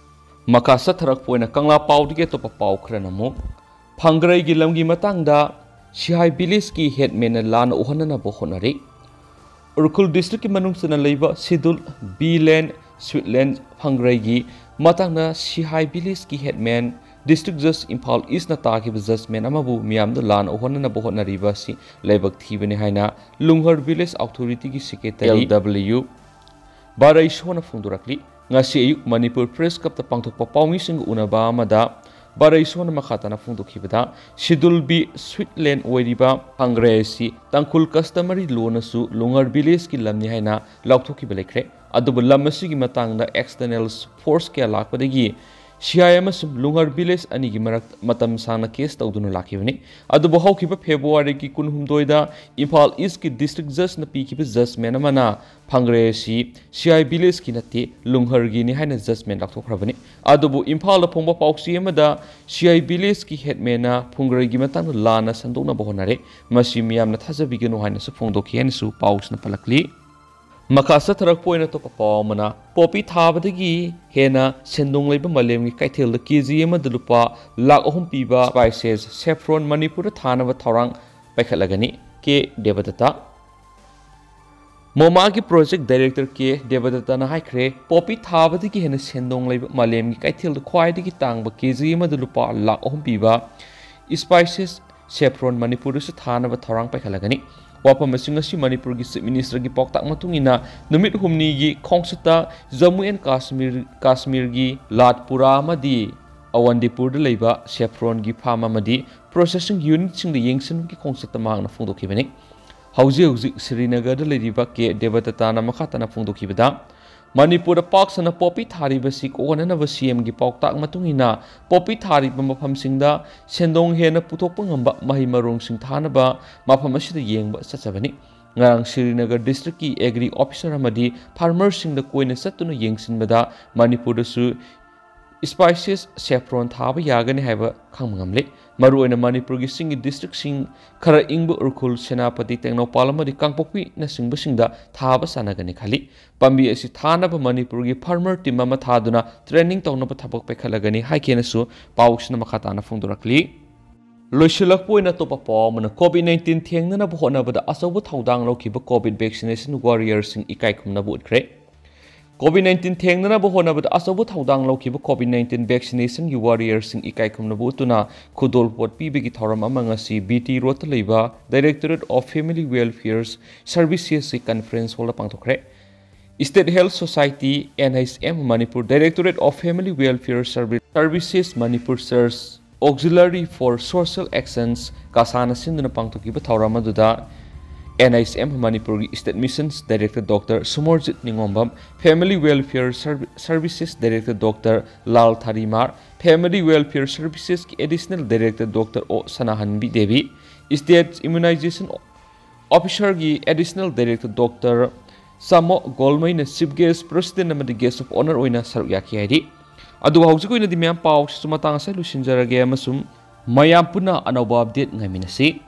ꯃꯈꯥ ꯆꯠꯊꯔꯛꯄ ꯑꯣꯏꯅ ꯀꯪꯂꯥ ꯄꯥꯎꯗꯒꯤ ꯑꯇꯣꯞꯄ ꯄꯥꯎ ꯈꯔꯅ ꯑꯃꯨꯛ ꯐꯪꯒ꯭ꯔꯩꯒꯤ ꯂꯝꯒꯤ ꯃꯇꯥꯡꯗ ꯁꯤꯍꯥꯏ ꯚꯤꯂꯦꯖꯀꯤ ꯍꯦꯠꯃꯦꯟꯅ ꯂꯥꯟꯅ ꯎꯍꯟꯅꯅꯕ ꯍꯣꯠꯅꯔꯤ꯫ ꯎꯈ꯭ꯔꯨꯜ ꯗꯤꯁꯇ꯭ꯔꯤꯛꯀꯤ ꯃꯅꯨꯡ ꯆꯟꯅ ꯂꯩꯕ ꯁꯤꯗꯨꯜ ꯕꯤ ꯂꯦꯟ ꯁ꯭ꯋꯤꯠꯂꯦꯟ ꯐꯪꯒ꯭ꯔꯩꯒꯤ ꯃꯇꯥꯡꯗ ꯁꯤꯍꯥꯏ ꯚꯤꯂꯦꯖꯀꯤ ꯍꯦꯠꯃꯦꯟ ꯗꯤꯁꯇ꯭ꯔꯤꯛ ꯖꯁ ꯏꯝꯐꯥꯜ ꯏꯁꯅ ꯇꯥꯈꯤꯕ ꯖꯁꯃꯦꯟ ꯑꯃꯕꯨ ꯃꯤꯌꯥꯝꯗ ꯂꯥꯟꯅ ꯎꯍꯟꯅꯅꯕ ꯍꯣꯠꯅꯔꯤꯕ ꯑꯁꯤ ꯂꯥꯏꯕꯛ ꯊꯤꯕꯅꯤ ꯍꯥꯏꯅ ꯂꯨꯡꯍꯔ ꯚꯤꯂꯦꯖ ꯑꯣꯊꯣꯔꯤꯇꯤꯒꯤ ꯁꯦꯀ꯭ꯔꯦꯇꯔꯤ L W ꯕꯥꯔꯩꯁꯣꯅ ꯐꯣꯡꯗꯣꯔꯛꯂꯤ꯫ ꯉꯁꯤ ꯑꯌꯨꯛ ꯃꯅꯤꯄꯨꯔ ꯄ꯭ꯔꯦꯁ ꯀ꯭ꯂꯕꯇ ꯄꯥꯡꯊꯣꯛꯄ ꯄꯥꯎꯃꯤꯁꯤꯡꯒ ꯎꯅꯕ ꯑꯃꯗ ꯄꯥꯔꯩꯁꯣꯟꯅ ꯃꯈꯥ ꯇꯥꯅ ꯐꯣꯡꯗꯣꯛꯈꯤꯕꯗ, Schedule B sweet land ꯑꯣꯏꯔꯤꯕ ꯐꯪꯒ꯭ꯔꯩ ꯑꯁꯤ ꯇꯥꯡꯈꯨꯜ customary lawꯅꯁꯨ ꯂꯨꯡꯍꯔ villageꯀꯤ ꯂꯝꯅꯤ ꯍꯥꯏꯅ ꯂꯥꯎꯊꯣꯛꯈꯤꯕ ꯂꯩꯈ꯭ꯔꯦ꯫ ꯑꯗꯨꯕꯨ ꯂꯝ ꯑꯁꯤꯒꯤ ꯃꯇꯥꯡꯗ external force ꯀꯌꯥ ꯂꯥꯛꯄꯗꯒꯤ ꯁꯤꯑꯥꯏ ꯑꯃꯁꯨꯡ ꯂꯨꯡꯍꯔ village ꯑꯅꯤꯒꯤ ꯃꯔꯛ ꯃꯇꯝ ꯁꯥꯡꯅ case ꯇꯧꯗꯨꯅ ꯂꯥꯛꯈꯤꯕꯅꯤ꯫ ꯑꯗꯨꯕꯨ ꯍꯧꯈꯤꯕ Februaryꯒꯤ ꯀꯨꯟꯍꯨꯝꯗꯣꯏꯗ ꯏꯝꯐꯥꯜ Eastꯀꯤ district judgeꯅ ꯄꯤꯈꯤꯕ judgement ꯑꯃꯅ ꯐꯪꯒ꯭ꯔꯩ ꯑꯁꯤ ꯁꯤꯑꯥꯏ villageꯀꯤ ꯅꯠꯇꯦ, ꯂꯨꯡꯍꯔꯒꯤꯅꯤ ꯍꯥꯏꯅ judgement ꯂꯥꯎꯊꯣꯛꯈ꯭ꯔꯕꯅꯤ꯫ ꯑꯗꯨꯕꯨ ꯏꯝꯐꯥꯜꯗ ꯐꯣꯡꯕ ꯄꯥꯎꯆꯦ ꯑꯃꯗ ꯁꯤꯑꯥꯏ villageꯀꯤ headmanꯅ ꯐꯪꯒ꯭ꯔꯩꯒꯤ ꯃꯇꯥꯡꯗ ꯂꯥꯟꯅ ꯁꯟꯗꯣꯛꯅꯕ ꯍꯣꯠꯅꯔꯦ꯫ ꯃꯁꯤ ꯃꯤꯌꯥꯝꯅ ꯊꯥꯖꯕꯤꯒꯅꯨ ꯍꯥꯏꯅꯁꯨ ꯐꯣꯡꯗꯣꯛꯈꯤ ꯍꯥꯏꯅꯁꯨ ꯄꯥꯎꯁꯤꯅ ꯄꯜꯂꯛꯂꯤ꯫ ꯃꯈꯥ ꯆꯠꯊꯔꯛꯄ ꯑꯣꯏꯅ ꯑꯇꯣꯞꯄ ꯄꯥꯎ ꯑꯃꯅ, ꯄꯣꯄꯤ ꯊꯥꯕꯗꯒꯤ ꯍꯦꯟꯅ ꯁꯦꯟꯗꯣꯡ ꯂꯩꯕ ꯃꯥꯂꯦꯝꯒꯤ ꯀꯩꯊꯦꯜꯗ ꯀꯦꯖꯤ ꯑꯃꯗ ꯂꯨꯄꯥ ꯂꯥꯈ ꯑꯍꯨꯝ ꯄꯤꯕ spices saffron ꯃꯅꯤꯄꯨꯔꯗ ꯊꯥꯅꯕ ꯊꯧꯔꯥꯡ ꯄꯥꯏꯈꯠꯂꯒꯅꯤ꯫ ꯀꯦ ꯗꯦꯕꯗꯠꯇ꯫ ꯃꯣꯃꯥꯒꯤ project director ꯀꯦ ꯗꯦꯕꯗꯠꯇꯅ ꯍꯥꯏꯈ꯭ꯔꯦ, ꯄꯣꯄꯤ ꯊꯥꯕꯗꯒꯤ ꯍꯦꯟꯅ ꯁꯦꯟꯗꯣꯡ ꯂꯩꯕ ꯃꯥꯂꯦꯝꯒꯤ ꯀꯩꯊꯦꯜꯗ ꯈ꯭ꯋꯥꯏꯗꯒꯤ ꯇꯥꯡꯕ ꯀꯦꯖꯤ ꯑꯃꯗ ꯂꯨꯄꯥ ꯂꯥꯈ ꯑꯍꯨꯝ ꯄꯤꯕ spices saffron ꯃꯅꯤꯄꯨꯔꯗꯁꯨ ꯊꯥꯅꯕ ꯊꯧꯔꯥꯡ ꯄꯥꯏꯈꯠꯂꯒꯅꯤ꯫ ꯋꯥꯐꯝ ꯑꯁꯤ ꯉꯁꯤ ꯃꯅꯤꯄꯨꯔꯒꯤ Chief Ministerꯒꯤ ꯄꯥꯎꯇꯥꯛ ꯃꯇꯨꯡ ꯏꯟꯅ ꯅꯨꯃꯤꯠ ꯍꯨꯝꯅꯤꯒꯤ ꯈꯣꯡꯆꯠꯇ ꯖꯝꯃꯨ ꯑꯦꯟ ꯀꯥꯁꯃꯤꯔ, ꯀꯥꯁꯃꯤꯔꯒꯤ ꯂꯥꯠꯄꯨꯔꯥ ꯑꯃꯗꯤ ꯑꯋꯟꯗꯤꯄꯨꯔꯗ ꯂꯩꯕ saffronꯒꯤ farm ꯑꯃꯗꯤ processing unitꯁꯤꯡꯗ ꯌꯦꯡꯁꯤꯟꯕꯒꯤ ꯈꯣꯡꯆꯠꯇ ꯃꯍꯥꯛꯅ ꯐꯣꯡꯗꯣꯛꯈꯤꯕꯅꯤ꯫ ꯍꯧꯖꯤꯛ ꯍꯧꯖꯤꯛ ꯁ꯭ꯔꯤꯅꯒꯔꯗ ꯂꯩꯔꯤꯕ ꯀꯦ ꯗꯦꯕꯗꯠꯇꯅ ꯃꯈꯥ ꯇꯥꯅ ꯐꯣꯡꯗꯣꯛꯈꯤꯕꯗ, ꯃꯅꯤꯄꯨꯔꯗ ꯄꯥꯛ ꯁꯟꯅ ꯄꯣꯄꯤ ꯊꯥꯔꯤꯕꯁꯤ ꯀꯣꯛꯍꯟꯅꯅꯕ CMꯒꯤ ꯄꯥꯎꯇꯥꯛ ꯃꯇꯨꯡ ꯏꯟꯅ ꯄꯣꯄꯤ ꯊꯥꯔꯤꯕ ꯃꯐꯝꯁꯤꯡꯗ ꯁꯦꯟꯗꯣꯡ ꯍꯦꯟꯅ ꯄꯨꯊꯣꯛꯄ ꯉꯝꯕ ꯃꯍꯩ ꯃꯔꯣꯡꯁꯤꯡ ꯊꯥꯅꯕ ꯃꯐꯝ ꯑꯁꯤꯗ ꯌꯦꯡꯕ ꯆꯠꯆꯕꯅꯤ꯫ ꯉꯔꯥꯡ ꯁ꯭ꯔꯤꯅꯒꯔ districtꯀꯤ agri officer ꯑꯃꯗꯤ farmerꯁꯤꯡꯗ ꯀꯣꯏꯅ ꯆꯠꯇꯨꯅ ꯌꯦꯡꯁꯤꯟꯕꯗ ꯃꯅꯤꯄꯨꯔꯗꯁꯨ spices saffron ꯊꯥꯕ ꯌꯥꯒꯅꯤ ꯍꯥꯏꯕ ꯈꯪꯕ ꯉꯝꯂꯦ꯫ ꯃꯔꯨꯑꯣꯏꯅ ꯃꯅꯤꯄꯨꯔꯒꯤ ꯆꯤꯡꯒꯤ districtꯁꯤꯡ ꯈꯔ ꯏꯪꯕ ꯎꯈ꯭ꯔꯨꯜ, ꯁꯦꯅꯥꯄꯇꯤ, ꯇꯦꯡꯅꯧꯄꯜ ꯑꯃꯗꯤ ꯀꯥꯡꯄꯣꯛꯄꯤꯅꯆꯤꯡꯕꯁꯤꯡꯗ ꯊꯥꯕ ꯆꯥꯟꯅꯒꯅꯤ ꯈꯜꯂꯤ꯫ ꯄꯥꯝꯕꯤ ꯑꯁꯤ ꯊꯥꯅꯕ ꯃꯅꯤꯄꯨꯔꯒꯤ farmer team ꯑꯃ ꯊꯥꯗꯨꯅ training ꯇꯧꯅꯕ ꯊꯕꯛ ꯄꯥꯏꯈꯠꯂꯒꯅꯤ ꯍꯥꯏꯈꯤꯅꯁꯨ ꯄꯥꯎꯁꯤꯅ ꯃꯈꯥ ꯇꯥꯅ ꯐꯣꯡꯗꯣꯔꯛꯂꯤ꯫ ꯂꯣꯏꯁꯤꯜꯂꯛꯄ ꯑꯣꯏꯅ ꯑꯇꯣꯞꯄ ꯄꯥꯎ ꯑꯃꯅ, COVID nineteen ꯊꯦꯡꯅꯅꯕ ꯍꯣꯠꯅꯕꯗ ꯑꯆꯧꯕ ꯊꯧꯗꯥꯡ ꯂꯧꯈꯤꯕ COVID vaccination warriorꯁꯤꯡ ꯏꯀꯥꯏ ꯈꯨꯝꯅꯕ ꯎꯠꯈ꯭ꯔꯦ꯫ COVID nineteen ꯊꯦꯡꯅꯅꯕ ꯍꯣꯠꯅꯕꯗ ꯑꯆꯧꯕ ꯊꯧꯗꯥꯡ ꯂꯧꯈꯤꯕ COVID nineteen vaccinationꯒꯤ warriorꯁꯤꯡ ꯏꯀꯥꯏ ꯈꯨꯝꯅꯕ ꯎꯠꯇꯨꯅ ꯈꯨꯗꯣꯜꯄꯣꯠ ꯄꯤꯕꯒꯤ ꯊꯧꯔꯝ ꯑꯃ ꯉꯁꯤ BT Roadꯇ ꯂꯩꯕ Directorate of Family Welfare Servicesꯀꯤ conference hallꯗ ꯄꯥꯡꯊꯣꯛꯈ꯭ꯔꯦ꯫ State Health Society, N H M Manipur, Directorate of Family Welfare Servi- Services, Manipur Church Auxiliary for Social Actions, ꯀꯥꯁꯥꯅ ꯁꯤꯟꯗꯨꯅ ꯄꯥꯡꯊꯣꯛꯈꯤꯕ ꯊꯧꯔꯝ ꯑꯗꯨꯗ N H M ꯃꯅꯤꯄꯨꯔꯒꯤ State Missions Director Doctor ꯁꯨꯃꯔꯖꯤꯠ ꯅꯤꯉꯣꯝꯕꯝ, Family Welfare Serv- Services Director Doctor ꯂꯥꯜ ꯊꯥꯔꯤꯃꯥꯔ, Family Welfare Servicesꯀꯤ Additional Director Doctor ꯑꯣ ꯁꯅꯥꯍꯟꯕꯤ Devi, State Immunization Officerꯒꯤ Additional Director Doctor ꯁꯥꯃꯣ ꯒꯣꯜꯃꯩꯅ Chief Guest, President ꯑꯃꯗꯤ Guest of Honour ꯑꯣꯏꯅ ꯁꯔꯨꯛ ꯌꯥꯈꯤ ꯍꯥꯏꯔꯤ꯫ ꯑꯗꯨꯒ ꯍꯧꯖꯤꯛ ꯑꯣꯏꯅꯗꯤ ꯃꯌꯥꯝ ꯄꯥꯎꯁꯤꯁꯨ ꯃꯇꯥꯡ ꯑꯁꯤꯗ ꯂꯣꯏꯁꯤꯟꯖꯔꯒꯦ ꯑꯃꯁꯨꯡ ꯃꯌꯥꯝ ꯄꯨꯟꯅ ꯑꯅꯧꯕ update ꯉꯥꯏꯃꯤꯟꯅꯁꯤ꯫